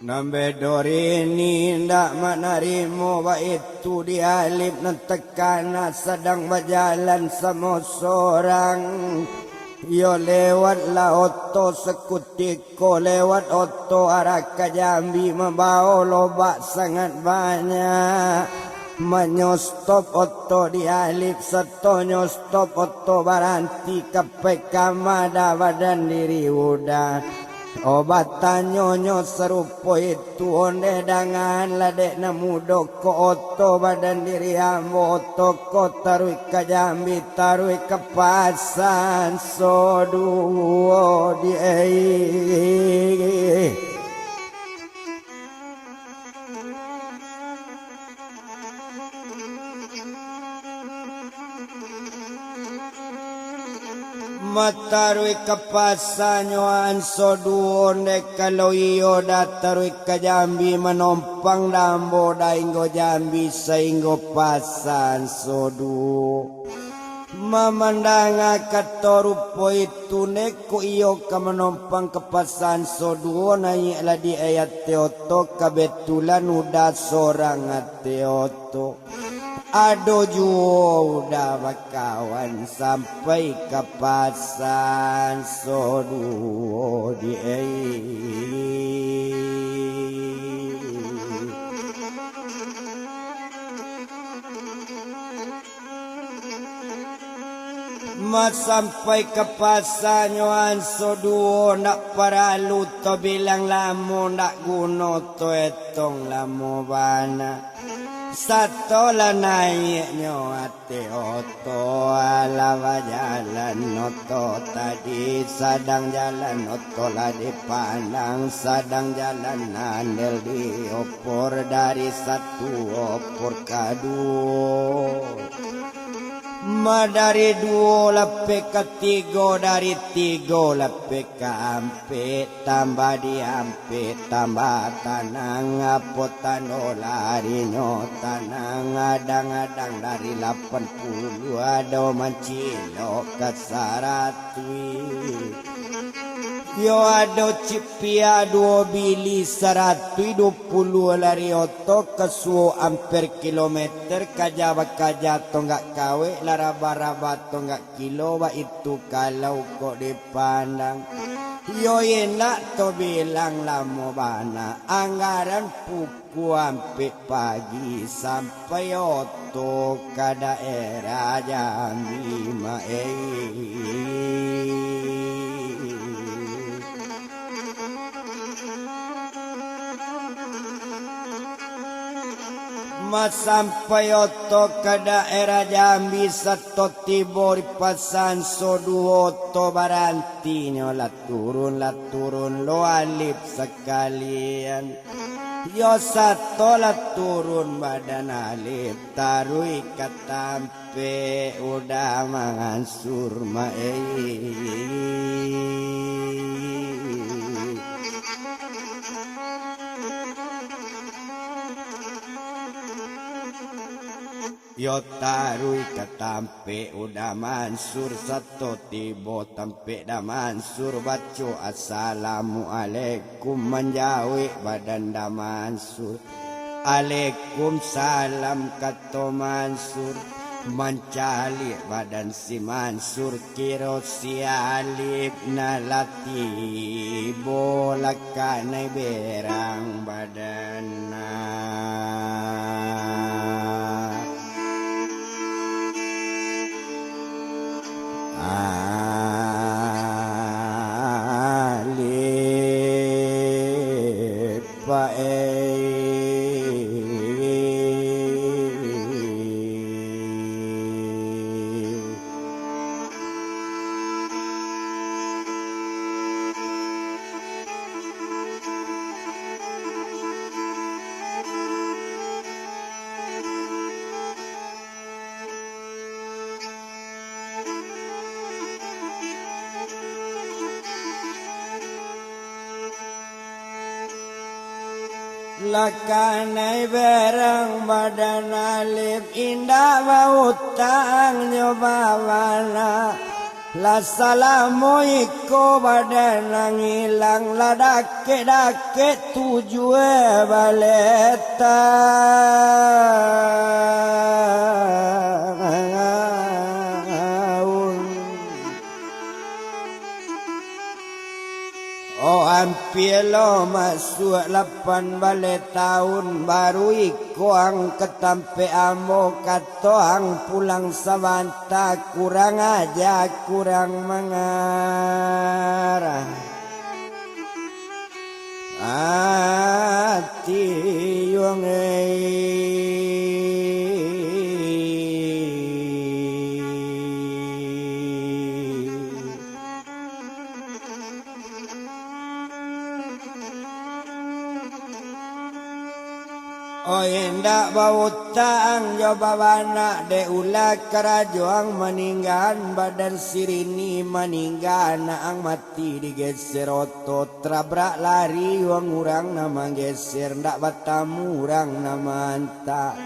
Nan bedo rini indak manarimo, baitu di alif nan takana sadang bajalan samo sorang. Iyo lewatlah oto sakutiko, lewat oto arah ka Jambi, mambao lobak sangat banyak. Manyostop oto di alif, satonyo stop oto baranti, kapai kama dah badan diri udah. Oh, batanyonyo sarupo itu, ondeh dangan lah dek nan mudo ko, oto badan diri ambo, oto ko taruih ka Jambi, taruih ka Pasan Soduo di ai. Mataruih ka Pasan Soduo, ndeh kalau iyo dah taruih ka Jambi, manompang dah ambo dah inggo Jambi sainggo Pasan Soduo. Mamandanga kato rupo itu, neko iyo ka manompang ka Pasan Soduo, naiaklah di ateh oto, kabetulan udah sorang ateh oto. Ado juo udah bakawan, sampai ka Pasan Soduo di ai. Masampai ka Pasan Soduo, ndak paralu tabilang lamo, ndak guno taetong lamo bana. Sato lah naiaknyo ateh oto, alah bajalan oto tadi, sadang jalan oto lah dipandang, sadang jalan andel diopor, dari satu opor ka duo. Ma dari duo lapeh ka tigo, dari tigo lapeh ka ampek, tambah di ampek tambah tanang, apo tando larinyo tanang, adang-adang dari lapan puluah ado mancilok ka saratuih. Yo ado cipiak duo bili saratuih duo puluah lari oto, kasuo amper kilometer, kaja bakaja tonggak kawek, lah raba-raba tonggak kilo, baitu kalau kok dipandang. Yo indak to bilang lamo bana, anggaran pukua ampek pagi sampai oto ka daerah Jambi, ma ei. Ma sampai oto ka daerah Jambi, sato tibo di Pasanso, duo oto barantinyo, lah turun, lah turun lo Alif sakalian. Yo sato lah turun badan Alif, taruih ka tampek Uda Mansur, ma ei. Yo taruih ka tampek Uda Mansur, sato tibo tampek Da Mansur, baco assalamualaikum, manjawek badan Da Mansur. Alaikumsalam, kato Mansur. Mancaliak badan si Mansur, kiro si Alif nan lah tibo, lah kanai berang badan. Alif. Pae. Lah kanai berang badan Alif, indak bautang nyo babana. Lah salamo iko badan nan ilang, lah dakek-dakek tujuah baleh taun. Oh, ampia lo masuak lapan baleh taun, baru iko ang ka tampek ambo, kato ang pulang sabanta, kurang aja, kurang mangarah. Ati yuang ei. Oh, indak bautang jo babanak, dek ulah karajo ang maninggaan badan sirini, maningga anak ang mati digeser oto, trabrak lari wang urang nan manggeser, ndak batamu urang nan maanta.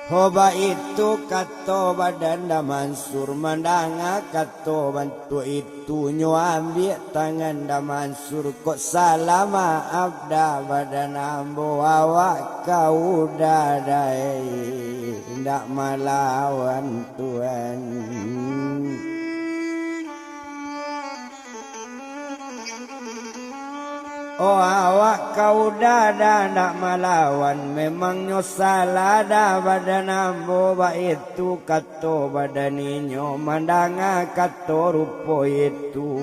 Ho baitu kato badan Da Mansur, mandanga kato bantuak itu, nyo ambiak tangan Da Mansur, kok salah maaf Da badan ambo, awak ka uda dai, ndak malawan Tuan. Oh, awak ka uda Da ndak malawan, memangnyo salah Da badan ambo, baitu kato badan inyo, mandanga kato rupo itu.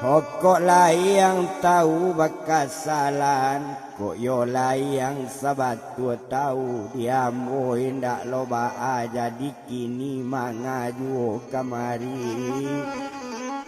Ho kok lai ang tau bakasalahan, Kok iyo lai ang sabatua tau, di ambo indak lo baa, jadi kini manga juo kamari.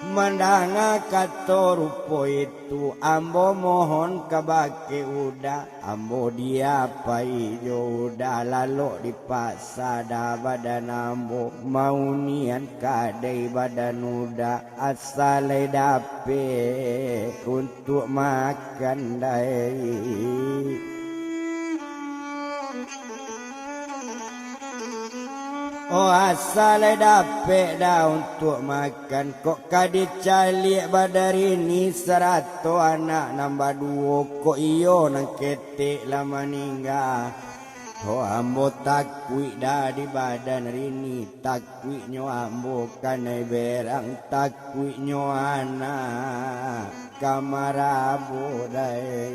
Mandanga kato rupo itu, ambo mohon kabake Uda, ambo diapai jo Uda, lalok dipaksa dah badan ambo, maunian kadai badan Uda. Asa lai dapek untuak makan dai. Oh, asa lai dapek dah untuak makan, kok ka dicaliak badan Rini sarato anak nan baduo, kok iyo nan ketek lah maningga. Oh, ambo takuik dah di badan Rini, takuiknyo ambo kanai berang, takuiknyo anak ka marabo dai.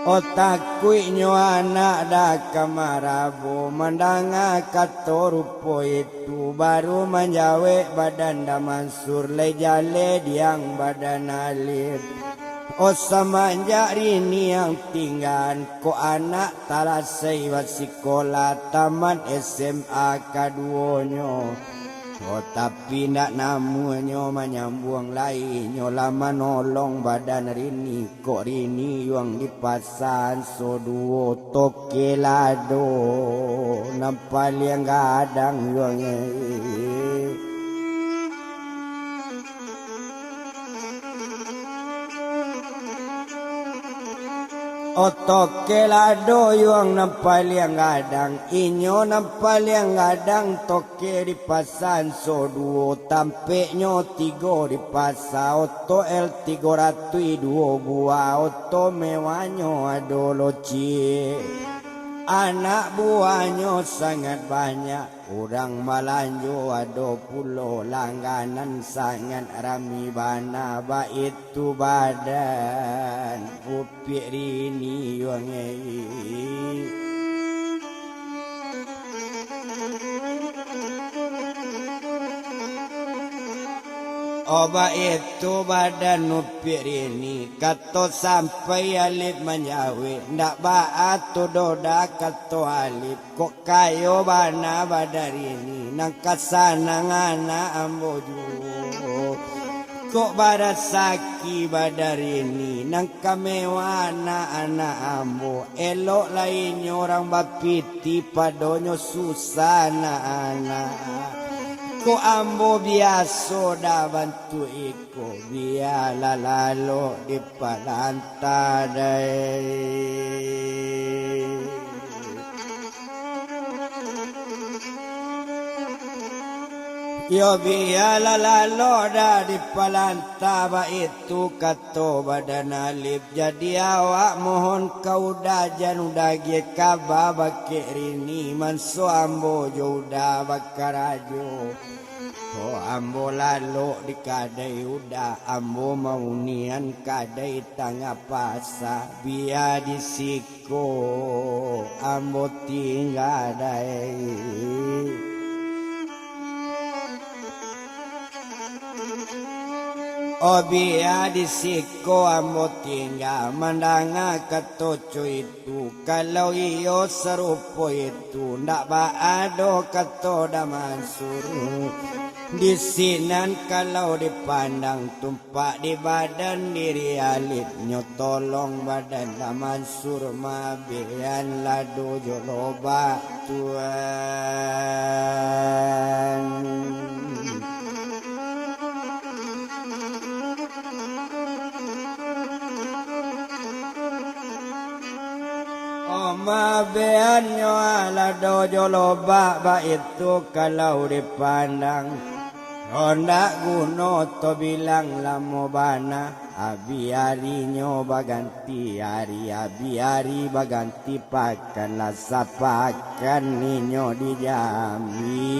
Oh, takuiknyo anak dah ka marabo, mandanga kato rupo itu, baru manjawek badan Daman Sur, lai jaleh diang badan Alif. Oh, samanjak Rini ang tinggaan, kok anak talasai basikola, tamat S M A kaduonyo. Oh, tapi ndak namuanyo manyambuang lai, inyo lah manolong badan Rini, kok Rini yuang dipaksa anso duo, toke lado nan paliang gadang yuang e. Oh, toke lado yuang nan paliang gadang, inyo nan paliang gadang toke dipaksa anso duo, tampeknyo tigo dipaksa, oto L tigo ratuih duo buah, oto mewahnyo ado locik, anak buahnyo sangat banyak. Urang balanjo ado pulo, langganan sangat rami bana, baitu badan Upiak Rini yuang e. Oh, baitu badan Upiak Rini, kato sampai Alif manjawek, ndak baa tu doh dah kato Alif. Kok kayo bana badan Rini, nan ka sanang anak ambo juo. Kok barasaki badan Rini, nan ka mewah anak-anak ambo. Elok lai inyo urang bapitih, padonyo susah anak-anak. Kok ambo biaso dah bantuak iko, bialah lalok dipalanta dai. Iyo, bialah lalok dah dipalanta, baitu kato badan Alif. Jadi awak mohon ka Uda, jan Uda agiah kaba bakeh Rini, manso ambo jo Uda bakarajo. Oh, ambo lalok di kadai Uda, ambo maunian kadai tangah pasa, bia di siko ambo tingga dai. Oh, bia di siko ambo tingga, mandanga kato cuit tu, kalau iyo sarupo itu, ndak baa doh kato Da Mansur. Di sinan kalau dipandang, tumpak di badan diri Alif, nyo tolong badan Da Mansur, mabian lado jo lobak, Tuan. Oh, mabeannyo lado jo lobak, baitu kalau dipandang. Ndak guno to bilang lamo bana, abih arinyo baganti ari, abih ari baganti pakan, lah sapakan inyo di Jambi,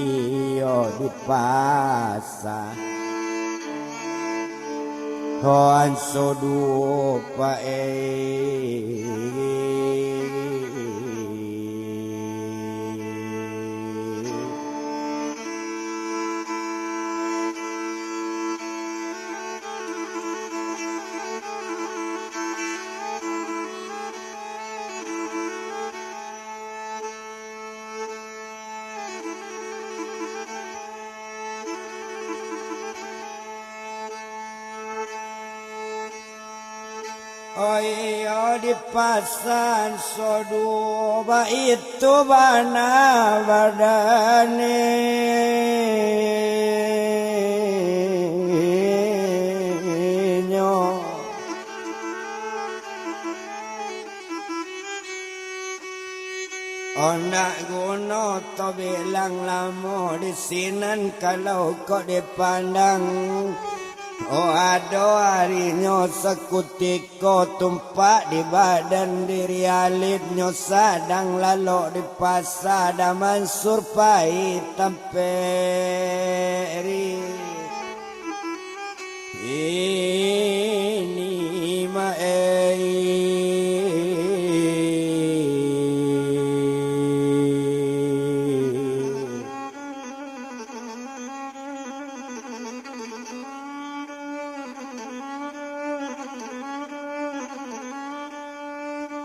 iyo di pasa. Ho anso duo, Pak, eh. Oh iyo, dipasan sodu baitu bana badaninyo. Ondak guno tobilang lamo di sinan kalau kok dipandang. Oh, ado arinyo sakutiko tumpak di badan diri, alipnyo sadang lalok di pasa, Da Mansur pai tampek ri. Ini ma-, eh.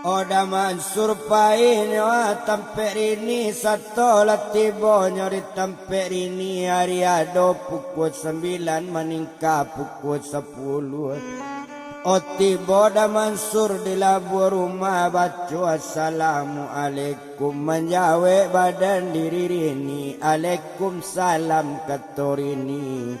Oh, Da Mansur painyo tampek rini, sato lah tibonyo di tampek rini, ari ado pukua sambilan maningka pukua sapuluah. Oh, tibo Da Mansur di labuah rumah, baco assalamualaikum, manjawek badan diri rini, alaikum salam kato rini.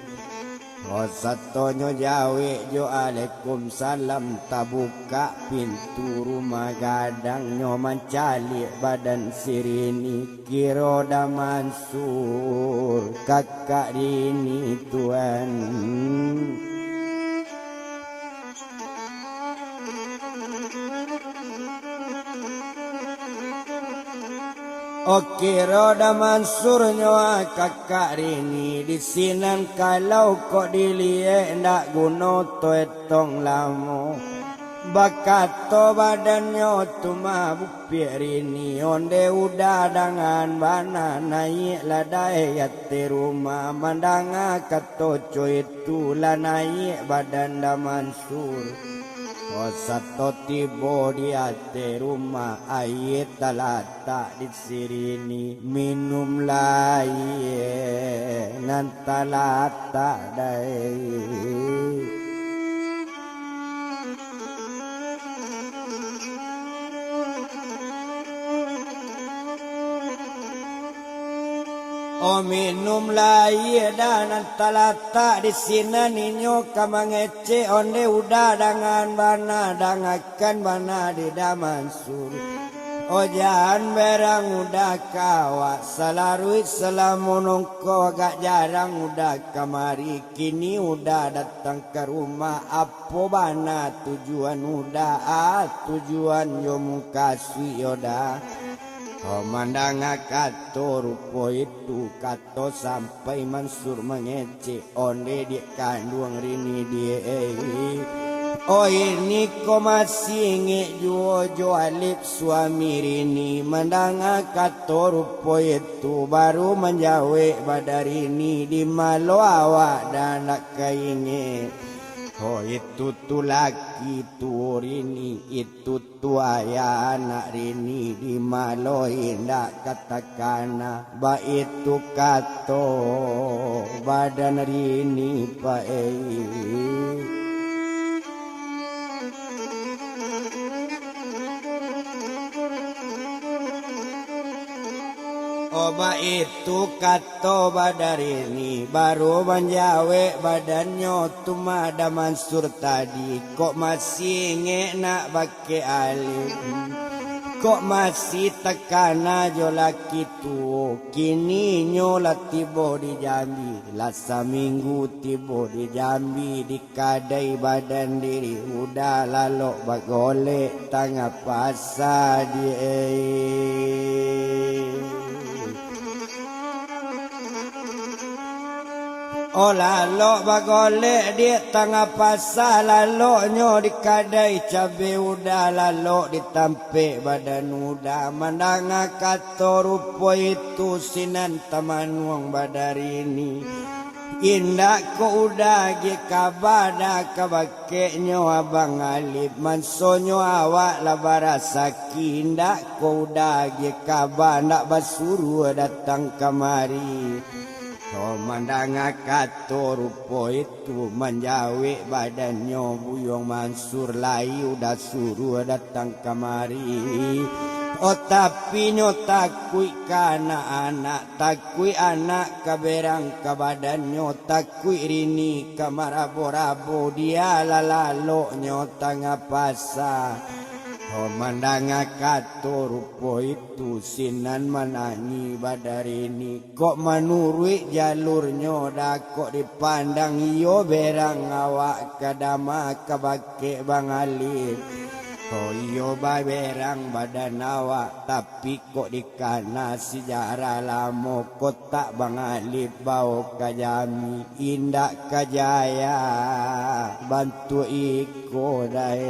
Oh, satonyo jawek jo alaikum salam, tabukak pintu rumah gadangnyo, mancaliak badan si rini, kiro Da Mansur kakak rini tuan. Okiro Da Mansurnyo kakak rini, di sinan kalau kok diliek ndak guno toetong lamo. Bakato badannyo tu mah bupiak rini, onde uda dangan bana naiak ladai ateh rumah, mandanga kato coit tu lah naiak badan Da Mansur. Oh, sato tibo di ateh rumah, aia talatak di si rini, minumlah aia nan talatak dai. Oh, minumlah aia Da nan talatak di sinan, inyo ka mangecek onde uda dangan bana, dangakan bana di Da Mansur. Oh, jan berang uda ka awak, salaruik salamo nongko agak jarang uda kamari, kini uda datang ka rumah, apo bana tujuan uda, ah, tujuan jo mukasuik yo Da? Oh, mandanga kato rupo itu, kato sampai Mansur mangecek onde diak kanduang rini diak, eh. Oh, rini ko masih ingek juo jo alip suami rini, mandanga kato rupo itu, baru manjawek badan rini, di malo awak Da ndak ka ingek. Oh, itu tu laki tuo rini, itu tu ayah anak rini, di malo indak ka takana, baitu kato badan rini paik. Oh, baitu kato badan rini, baru manjawek badannyo tu mah Da Mansur tadi, kok masih ingek nak bakeh alip, kok masih takana jo laki tuo, kini inyo lah tibo di Jambi, lah saminggu tibo di Jambi, di kadai badan diri uda lalok bagolek tangah pasa di, eh. Oh, lalok bagolek di tangah pasa, laloknyo di kadai cabe uda, lalok di tampek badan uda, mandanga kato rupo itu sinan tamanuang badan rini. Indak ko uda agiah kaba Da ka bakeknyo Abang Alip, mansonyo awak lah barasaki, indak ko uda agiah kaba ndak basuruah datang kamari. Ko mandanga kato rupo itu, manjawek badannyo Buyuang Mansur, lai uda suruah datang kamari. Oh, tapi nyo takuik ka anak-anak, takuik anak ka berang ka badannyo, takuik Rini ka marabo-rabo, dia lah laloknyo tangah pasa. Ko mandanga kato rupo itu, sinan manangih badan Rini. Kok manuruik jalurnyo, dah kok dipandang iyo berang awak ka dama ka bakeh Bang Alif. Ko iyo baberang badan awak, tapi kok dikana sejarah lamo, kotak Bang Alif bao ka jami, indak ka jaya bantuak iko dai.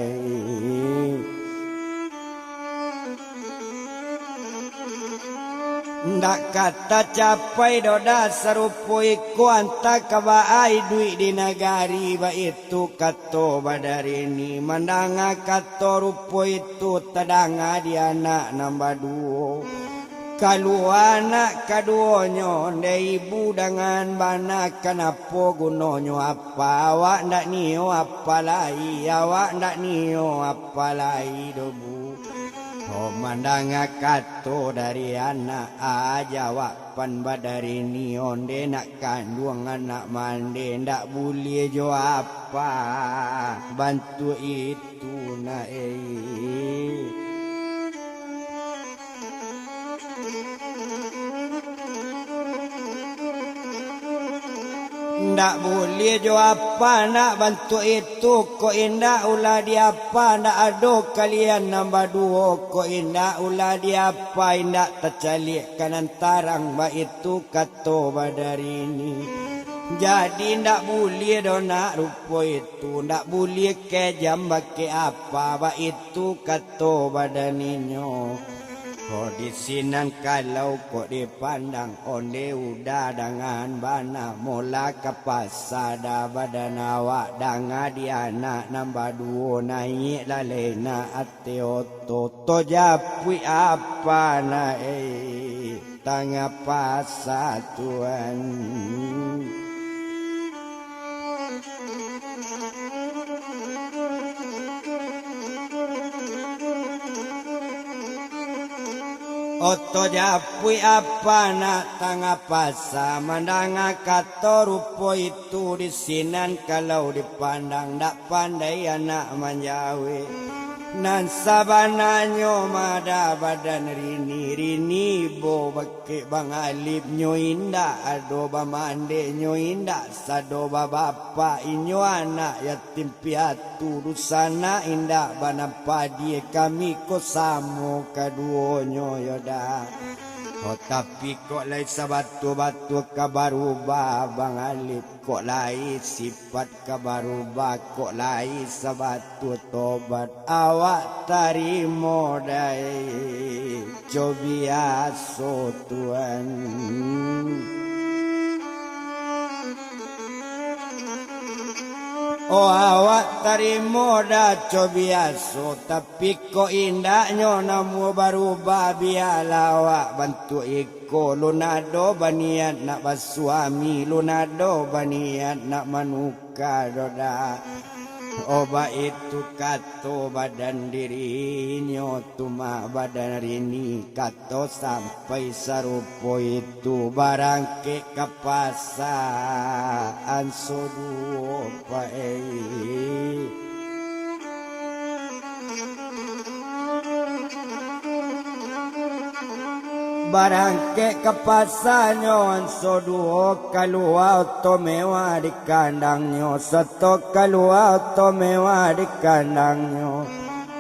Ndak ka tacapai doh dah sarupo iko, antah ka baa iduik di nagari, baitu kato badan Rini. Mandanga kato rupo itu, tadanga di anak nan baduo. Kalua anak kaduonyo, ndeh ibu dangan bana, kanapo gunonyo apa, awak ndak nio apa lai, awak ndak nio apa lai doh, Bu. Ko mandanga kato dari anak, a jawaban badan Rini, onde nak kanduang anak mande, ndak buliah jo apa bantuak itu nak, eh. Ndak buliah jo apa nak bantuak itu, kok indak ulah diapa, ndak ado kalian nan baduo, kok indak ulah diapa, indak tacaliak ka nan tarang, baitu kato badan Rini. Jadi ndak buliah doh nak rupo itu, ndak buliah kejam bakeh apa, baitu kato badan inyo. Ko di sinan kalau kok dipandang, onde uda dangan bana, mola ka pasa dah badan awak, danga di anak nan baduo, naiak lalai nak ati oto, to japuik apa nak, eh, tangah pasa tuan. Oto japuik apa nak tangah pasa, mandanga kato rupo itu di sinan kalau dipandang, ndak pandai anak manjawek. Nan sabananyo mah dah badan Rini, Rini ibo bakeh Bang Alif, nyo indak ado bamande, nyo indak sado babapak, inyo anak yatim piatu, dunsanak indak bana padiah, kami ko samo kaduonyo yo dah. Oh, tapi kok lai sabatua-batua ka barubah Bang Alif, kok lai sip- Pat ka barubah, kok lai sabatua tobat, awak tarimo dai, co biaso tuan. Oh, awak tarimo dah co biaso, tapi kok indaknyo namuah barubah, bialah awak bantuak iko, lun ado baniat nak basuami, lun ado baniat nak manu- ka doh dah. Oh, baitu kato badan dirinyo tu mah, badan Rini kato sampai sarupo itu, barangkek ka pasa anso duo paik. Barangkek ka pasanyo anso duo, kalua oto mewah di kandangnyo, sato kalua oto mewah di kandangnyo.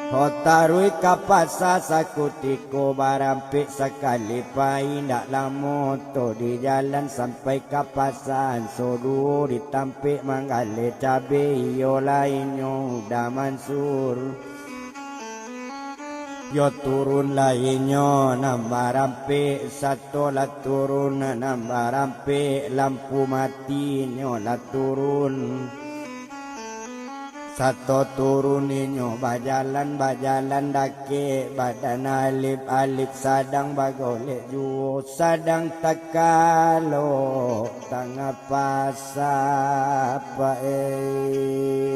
Ho taruih ka pasa sakutiko, barampek sakali pai, indak lamo oto di jalan sampai ka pasa anso duo, di tampek manggaleh cabe iyo lainyo Uda Mansur. Yo turun lai inyo nan barampek, sato lah turun nan barampek, lampu mati inyo lah turun. Sato turun inyo bajalan, bajalan dakek badan Alif, Alif sadang bagolek juo, sadang takalok tangah pasa, Pak, eh.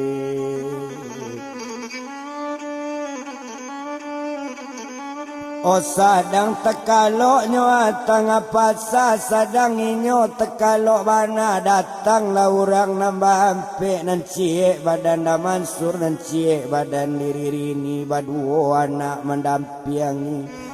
Oh, sadang takaloknyo, ah, tangah pasa, sadang inyo takalok bana, datanglah urang nan baampek, nan ciek badan Da Mansur, nan ciek badan diri Rini, baduo anak mandampiangi.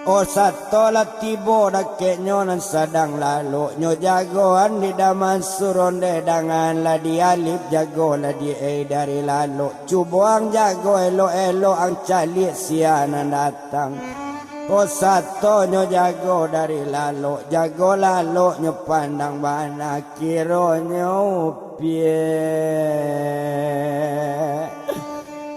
Oh, sato lah tibo dakeknyo nan sadang laloknyo, jagoan di Da Mansur, onde dangan lah di Alif, jago lah di, eh, dari lalok. Cubo ang jago elok-elok, ang caliak sia nan datang. Oh, satonyo jago dari lalok, jago laloknyo pandang bana, kironyo piek.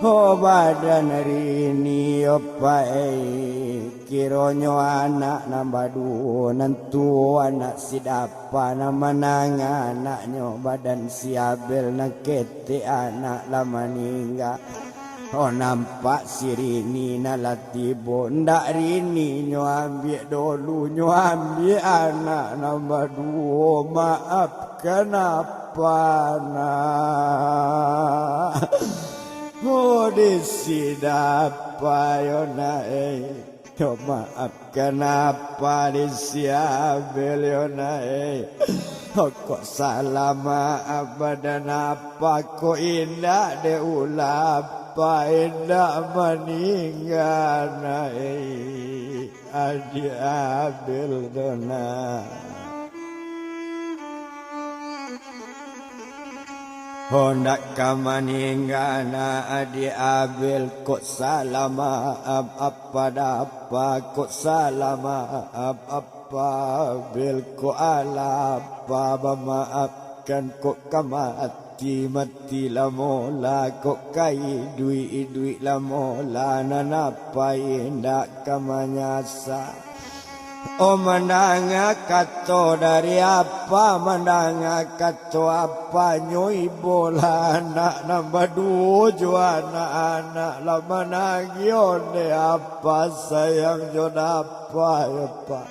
Oh, badan Rini, oh, Pak, eh. Kironyo anak nan baduo, nan tuo anak si Dapa, nan manangah anaknyo badan si Abel, nan ketek anak lah maningga. Oh, nampak si Rini nan lah tibo, ndak Rini nyo ambiak dolu, nyo ambiak anak nan baduo, maafkan Apa, nak. Oh, di si Dapa yo, nak, eh. Yo, maafkan Apa di si Abel yo, nak, eh. Kok salah maaf badan Apa, kok indak dek ulah Apa indak maningga, nak, eh. Adiak Abel tu, nak. Hondak ka maningga, nak, adiak Abel, kok salah maaf Apa Dapa, kok salah maaf Apa Abel, kok alah Apa bamaafkan, kok ka mati, mati lah mola, kok ka iduik, iduik lah mola, nan Apa indak ka manyasa. Oh, mandanga kato dari Apa, mandanga kato Apa, nyo ibolah anak nan baduo jo anak-anak, lah manangih onde Apa sayang jo Dapa, yo, Pak.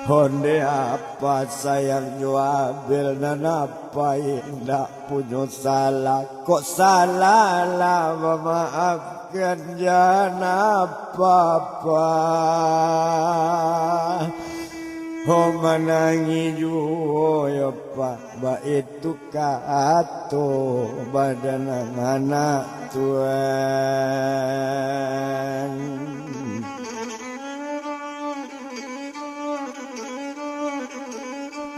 Onde Apa sayang jo Abel, nan Apa indak punyo salah, kok salah lah mamaafkan, jan Apa, Pak. Oh, manangih juo yo, Pak, baitu kato badan anak tuan.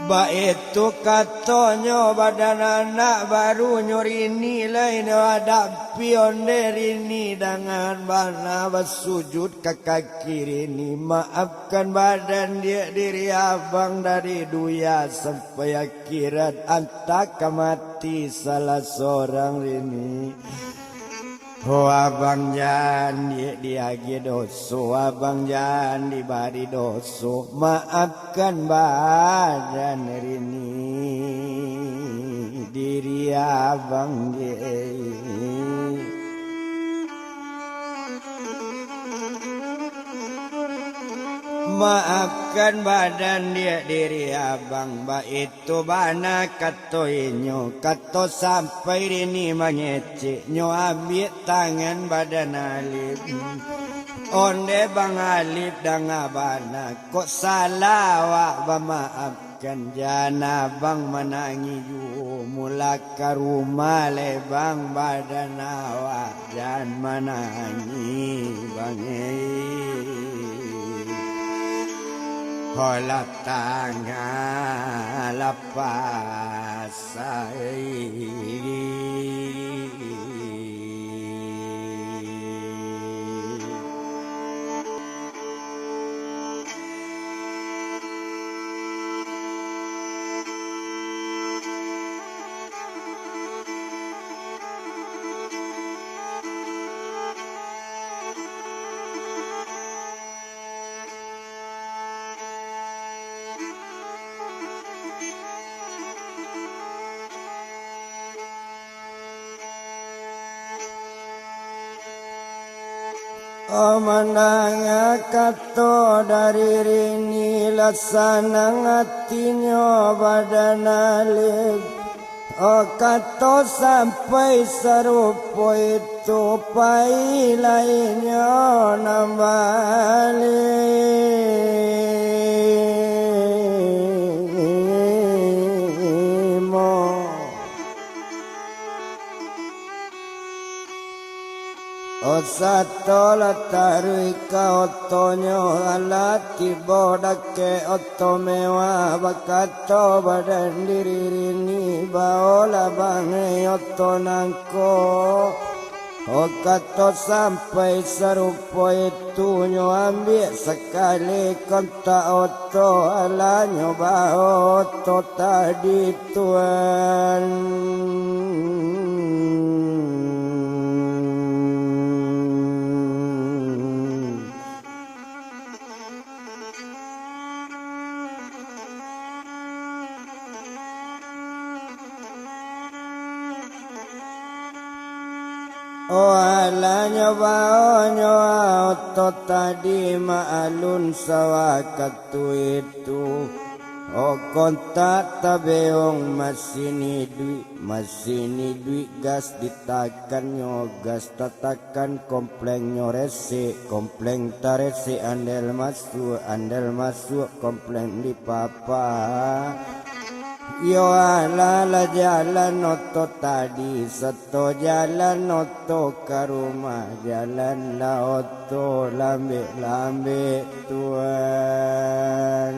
Baitu katonyo badan anak barunyo Rini, lai nyo adapi onde Rini dangan bana basujud ka kaki Rini, maafkan badan diak diri abang dari dunia sampai akhirat, antah ka mati salah sorang Rini. Oh, abang jan di-, diagiah doso, abang jan dibari doso, maafkan badan Rini, diri abang, ye. Maafkan badan diak diri abang, baitu bana kato inyo, kato sampai Rini mangecek, nyo ambiak tangan badan Alif. Onde Bang Alif, danga bana, kok salah awak bamaaf. Kan jan abang manangih juo, mulak ka rumah lai bang, badan awak jan manangih bang, eh. Holah tangah lapasai. Oh, mandanga kato dari Rini, lah sanang atinyo badan Alif. Oh, kato sampai sarupo itu, pai lai inyo nan balimo. Oh, sato lah taruih ka otonyo, alah tibo dakek oto mewah, bakato badan diri Rini, baolah bangai oto nangko. Oh, kato sampai sarupo itu, nyo ambiak sakali kontak oto, alah nyo bao oto tadi, Tuan. Oh, alah nyo bao nyo oto tadi, maalun sawakatu itu. Oh, kontak tabeong, masin iduik, masin iduik, gas ditakannyo, gas tatakan, komplengnyo resek, kompleng taresek, andel masuak, andel masuak, kompleng dipapa. Iyo, alah lah jalan oto tadi, sato jalan oto ka rumah, jalan lah oto lambek-lambek, Tuan.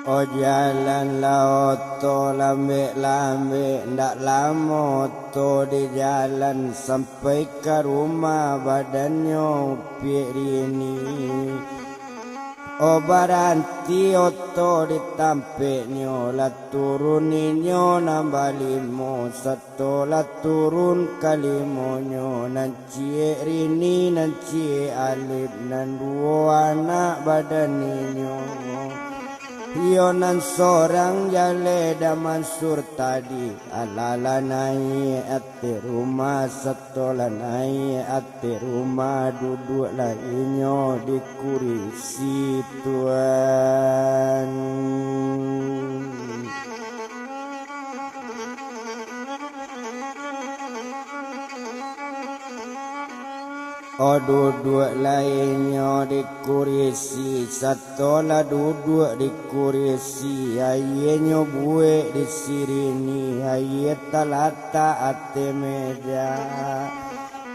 Oh, jalan lah oto lambek-lambek, ndak lamo oto di jalan, sampai ka rumah badannyo Upiak Rini. Oh, baranti oto di tampeknyo, lah turun inyo nan balimo, sato lah turun kalimonyo, nan ciek Rini, nan ciek Alif, nan duo anak badan inyo. Iyo, nan sorang jaleh Da Mansur tadi, alah lah naiak ateh rumah, sato lah naiak ateh rumah, duduaklah inyo di kurisi, Tuan. Oh, duduak lai inyo di kurisi, sato lah duduak di kurisi, aianyo buek di sirinih, aia talatak ateh meja.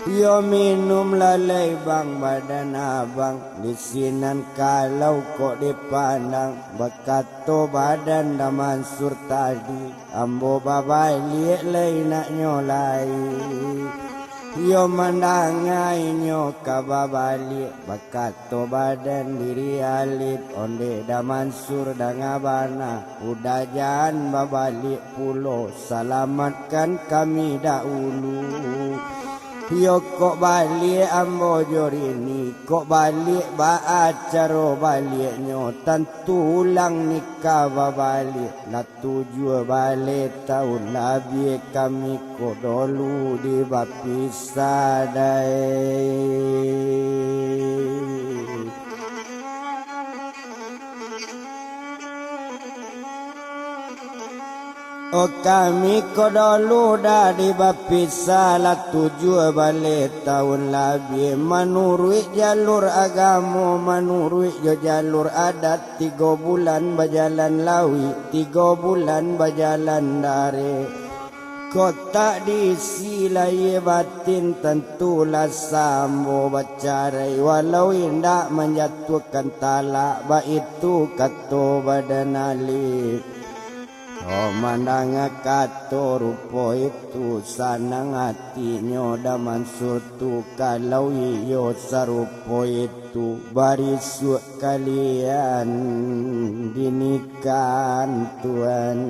Iyo, minum lah lai, Bang, badan abang, di sinan kalau kok dipandang, bakato badan Da Mansur tadi. Ambo babaliak lai naknyo lai. Iyo, mandanga inyo ka babaliak, bakato badan diri Alif, ondeh Da Mansur, danga bana, udah jan babaliak pulo, salamatkan kami dahulu. Iyo, kok baliak ambo jo Rini, kok baliak baa caro baliaknyo, tantu ulang nikah babaliak, lah tujuah baleh taun labiah kami ko dolu di bapisah dai. Oh, kami ko dolu dah di bapisah lah tujuah baleh taun labiah. Manuruik jalur agamo, manuruik jo jalur adat, tigo bulan bajalan lauik, tigo bulan bajalan dareh. Kok tak diisi lahia batin, tantulah sambo bacarai, walau indak manjatuahkan talak, baitu kato badan Alif. Oh, mandanga kato rupo itu, sanang atinyo Da Mansur tu, kalau iyo sarupo itu, barisuak kalian dinikahan, Tuan.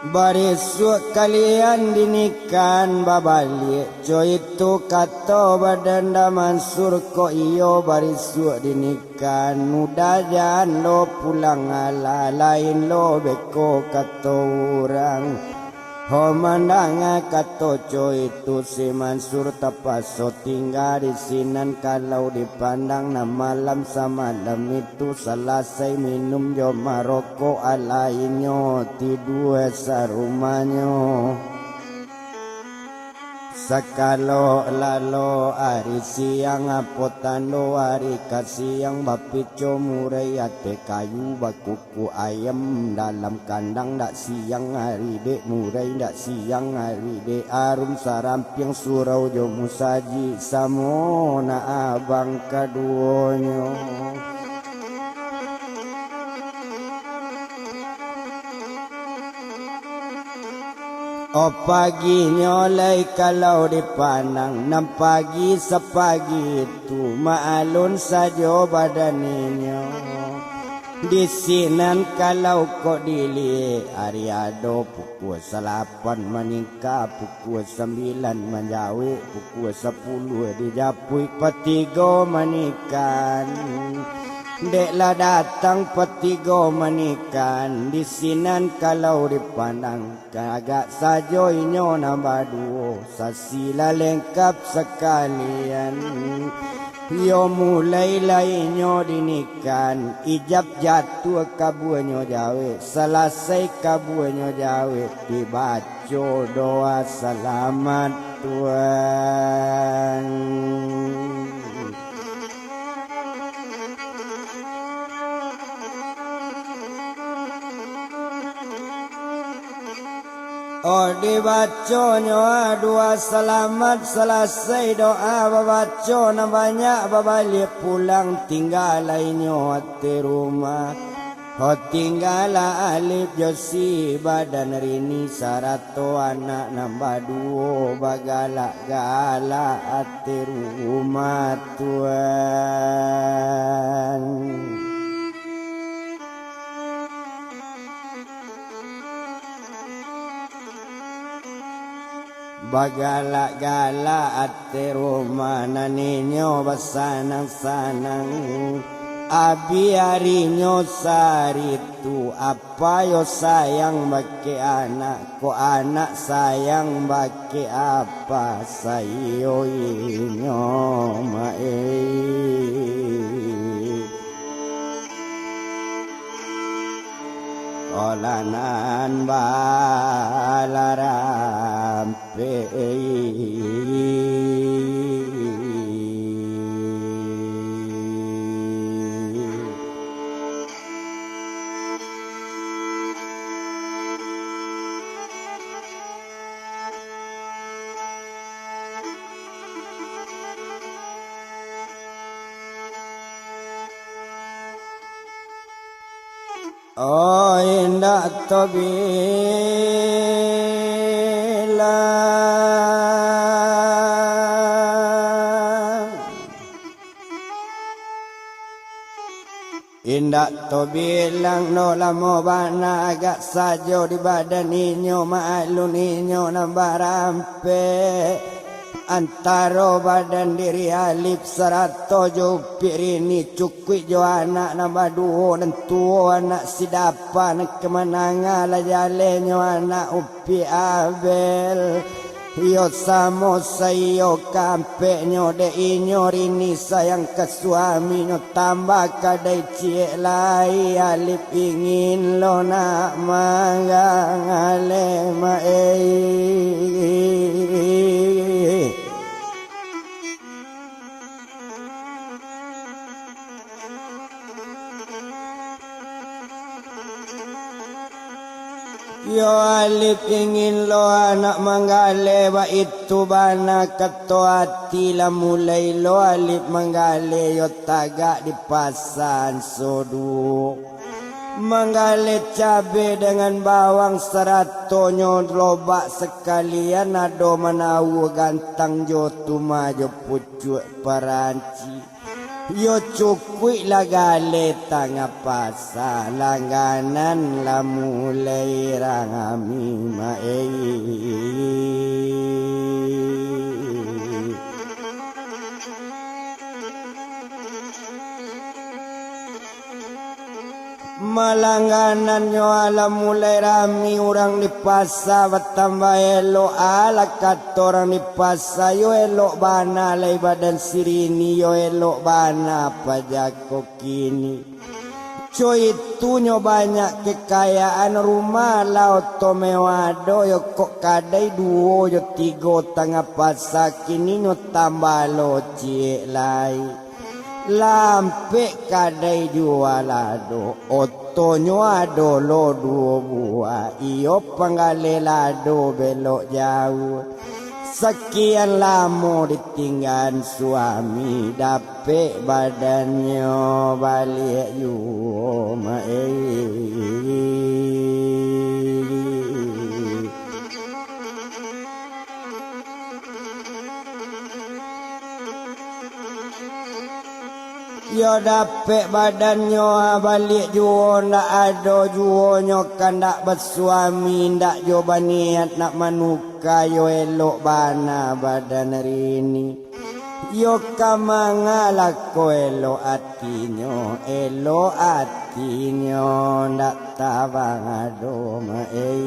Barisuak kalian dinikan babaliak, co itu kato badan Da Mansur, kok iyo barisuak dinikan, udah jan lo pulang alah, lain lo beko kato urang. Ho mandanga kato co itu, si Mansur tapaso tingga di sinan, kalau dipandang nan malam samalam itu. Tu salasai minum jo marokok, alainyo tidua sarumahnyo. Sakalo lalo ari siang, apo tando ari ka siang, bapico murai ateh kayu, bakuku ayam dalam kandang, dak siang ari dek murai, dak siang ari dek arum, sarampiang surau jo musajik, samo nak abang kaduonyo. Oh, paginyo lai kalau dipandang, nan pagi sapagi tu, maalun sajo badan inyo. Di sinan kalau kok diliek, ari ado pukua salapan maningka, pukua sambilan manjawek, pukua sapuluah dijapuik, patigo manikan. Dek lah datang patigo manikan, di sinan kalau dipandang, agak sajo inyo nan baduo, sasi lah lengkap sakalian. Iyo mulai lai inyo dinikan, ijab jatuah kabuanyo jawek, salasai kabuanyo jawek, dibaco doa salamat tuan. Oh, dibaconyo doa salamat, salasai doa babaco nan banyak, babaliak pulang, tingga lainyo ateh rumah. Oh, tinggalah Alif jo si badan Rini, sarato anak nan baduo, bagalak-galak ateh rumah tuan. Bagalak-galak ateh rumah, nan inyo basanang-sanang. Abih arinyo saritu, apa yo sayang bakeh anak, kok anak sayang bakeh apa, saiyo inyo maeh. Olah nan balaram. Oh, indak tobilang. Indak tobilang, no lamo bana agak sajo di badan inyo, maalun inyo nan barampek. Antaro badan diri Alif sarato jo Upik Rini, cukuik jo anak nan baduo, nan tuo anak si Dapa, nan ka mananga lah jalehonyo anak Upik Abel. Iyo samo saiyo kampeknyo, dek inyo Rini sayang ka suaminyo, tambah ka dai ciek lai, Alif ingin lo nak manggaleh maeh. Yo Alif ingin lo anak manggaleh, baitu bana kato ati, lah mulai lo Alif manggaleh, yo tagak di pasa Anso Duo. Manggaleh cabe dangan bawang, saratonyo lobak sakalian, ado manaua gantang jo tuma jo pucuak paranci. Yo cukuik lah galeh tangah pasa, langganan lah mulai rami maei. Malangganannyo alah mulai rami urang di pasa, batambah elok alah kato urang di pasa, yo elok bana lai badan si Rini, yo elok bana paja ko kini. Co itunyo banyak kekayaan, rumah lah oto mewah ado, yo kok kadai duo jo tigo tangah pasa, kininyo tambah lo ciek lai. Lampek kadai juo lah ado, otonyo ado lo duo buah, iyo panggaleh lah ado belok jauah. Sakian lamo ditinggaan suami, dapek badannyo baliak juo, maei. Yo dapek badannyo baliak juo, ndak ado juonyo kandak basuami, ndak jo baniat nak manuka, yo elok bana badan Rini. Yo ka mangala ko elok atinyo, elok atinyo ndak tabang ado, maei.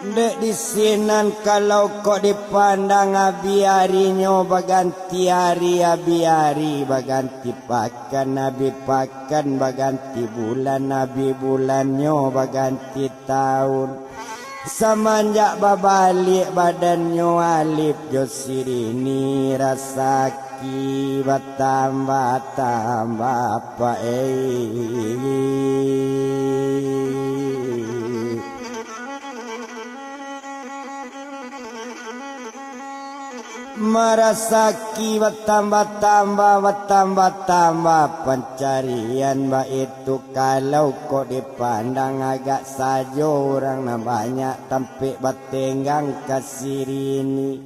Dek di sinan kalau kok dipandang, abih arinyo baganti ari, abih ari baganti pakan, abih pakan baganti bulan, abih bulannyo baganti taun. Samanjak babaliak badannyo Alif jo si Rini, rasaki batambah-tambah, Pak, ei. Marasaki batambah-tambah, batambah-tambah pancarian, baitu kalau kok dipandang agak sajo urang nan banyak tampek batenggang ka si Rini.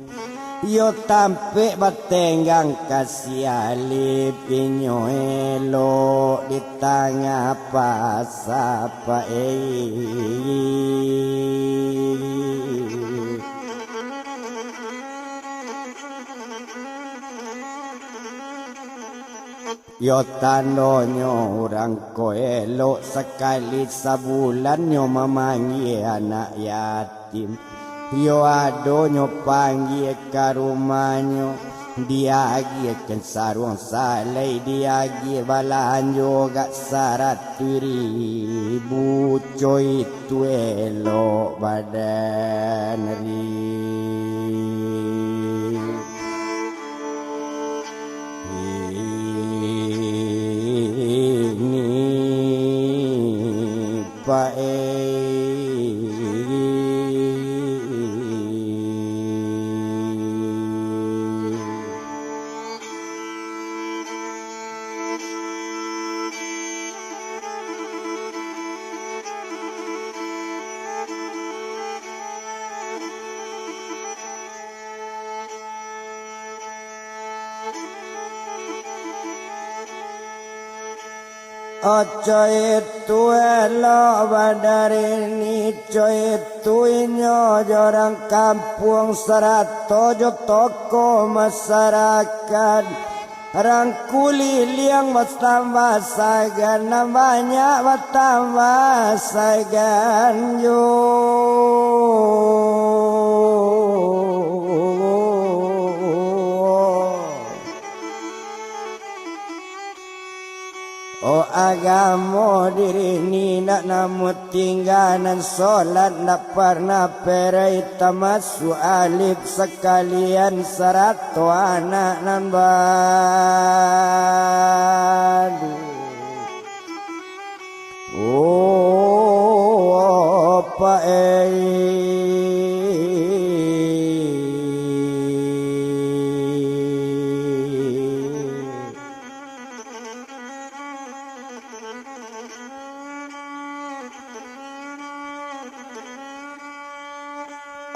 Iyo tampek batenggang ka si Alif, inyo elok di tangah pasa, Pak, ei. Yo tandonyo urang ko elok, sakali sabulan nyo mamanggia anak yatim. Yo adonyo panggia ka rumahnyo, diagiahkan saruang salai, diagiah balanjo agak saratuih ribu, co itu elok badan Rini. Ini, Pak, ei. Oco itu elok badan Rini, co itu inyo jo urang kampuang sarato jo tokoh masarakat. Rang kuliliang batambah sagan, nan banyak batambah sagan juo. Oh, agamo diri ni nak namuah tingga, nan solat ndak parnah perai, tamasuak Alif sakalian sarato anak nan badu. Oh, Pak, ei.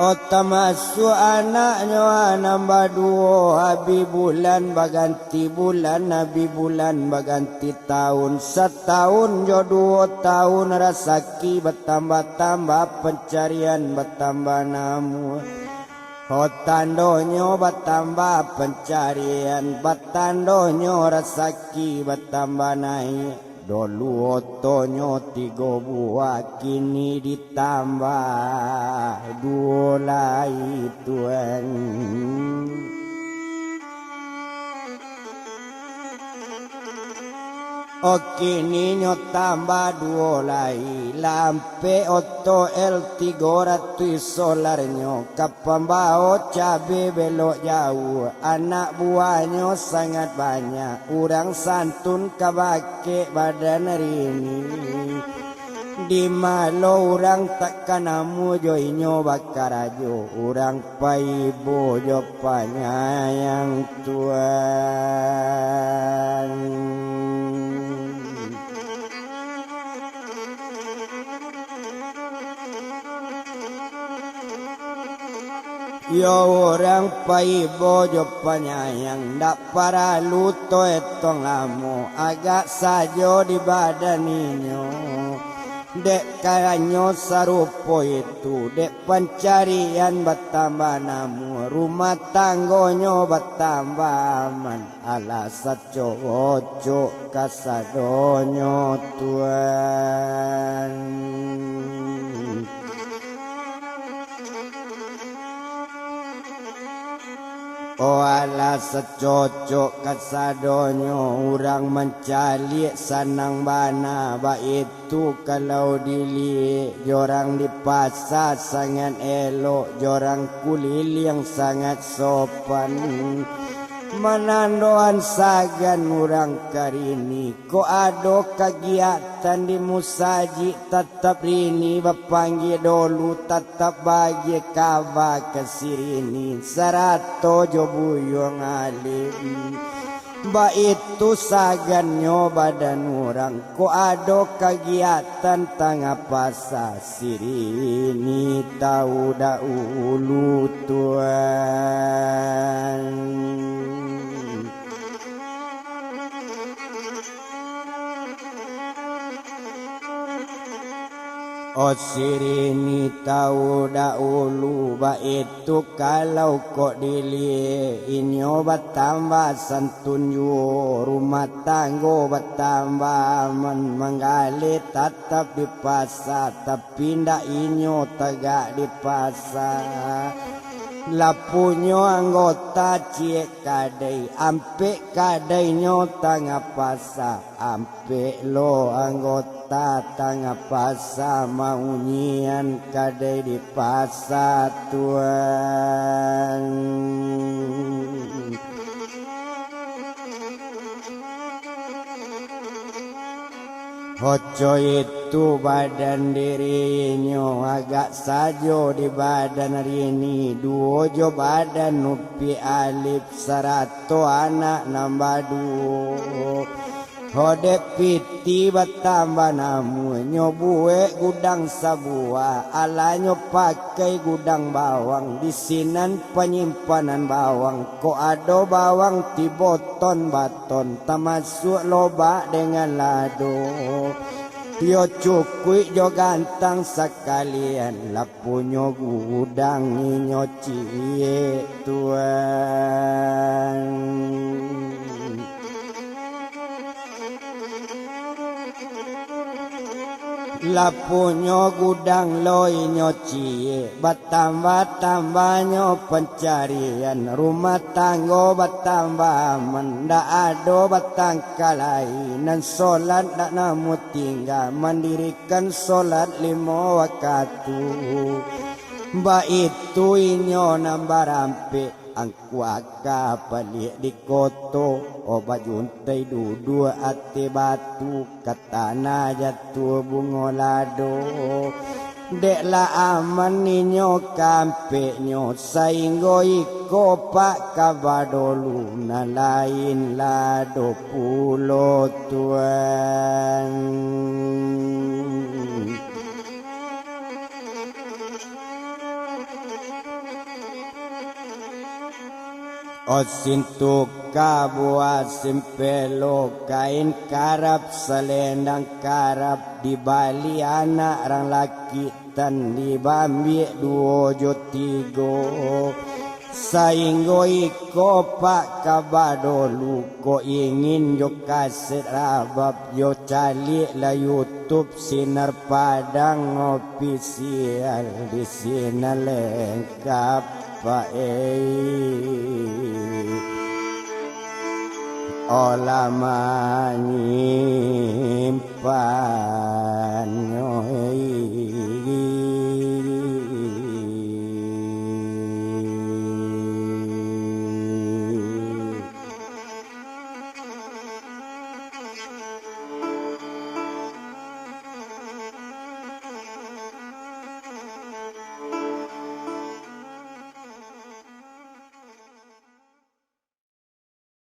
Oh, tamasuak anaknyo nan baduo, abih bulan baganti bulan, abih bulan baganti taun, satahun jo duo tahun, rasaki batambah-tambah, pancarian batambah namuah. Oh, tandonyo batambah pancarian, batandonyo rasaki batambah naiak. Dolu otonyo tigo buah, kini ditambah duo lai, Tuan. Oh, kini nyo tambah duo lai, lah ampek oto L tigo ratuih solarnyo, ka pambao cabe belok jauah, anak buahnyo sangat banyak, urang santun ka bakeh badan rini. Di ma lo urang tak ka namuah jo inyo bakarajo, urang paibo jo panyayang, Tuan. Yo, urang paibo jo panyayang, ndak paralu to etong lamo, agak sajo di badan inyo. Dek karanyo sarupo itu, dek pancarian batambah namuah, rumah tanggonyo batambah aman. Alah, sacocok kasadonyo, Tuan. Oh, alah, sacocok kasadonyo, urang mancaliak sanang bana, baitu kalau diliek, jorang di pasa sangat elok, jorang kuliliang sangat sopan. Manandoan sagan urang ka rini, kok ado kagiatan di musajik, tatap rini bapanggia dolu, tatap bagia kaba ka si rini, sarato jo buyuang alim. Baitu sagannyo badan urang, kok ado kagiatan tangah pasa, si rini tau daulu, Tuan. Oh, si rini tau daulu, baitu kalau kok diliek, inyo batambah santun juo, rumah tanggo batambah aman, manggaleh tatap di pasa, tapi ndak inyo tagak di pasa. Lah punyo anggota ciek kadai, ampek kadainyo tangah pasa, ampek lo anggota tangah pasa maunyian kadai di pasa, Tuan. Oco itu badan dirinyo, agak sajo di badan rini, duo jo badan Upiak Alif, sarato anak nan baduo. Ho dek piti batambah namuah, nyo buek gudang sabuah, alah nyo pakai gudang bawang, di sinan panyimpanan bawang, kok ado bawang tibo ton baton, tamasuak lobak dengan lado. Yo cukuik jo gantang sakalian, lah punyo gudang inyo ciek, Tuan. Lah punyo gudang lo inyo ciek, batambah-tambah nyo pancarian, rumah tanggo batambah aman, ndak ado batangka lai, nan solat ndak namuah tingga, mandirikan solat limo wakatu. Baitu inyo nan barampek, angkuah ka paliak di koto, oh bajuntai duduak ateh batu, ka tanah jatuah bungo lado. Dek lah aman inyo ka ampeknyo, sainggo iko pak ka badolu, nan lain lado pulo, Tuan. Osin tuka buah simpelo, kain karap, salendang karap, dibali anak rang laki, tan dibambiak duo jo tigo. Sainggo iko pak kabado luko ingin jo kaset rabab jo caliak lah YouTube Sinar Padang Official di sinan lengkap. Pak ei, olah manyimpan.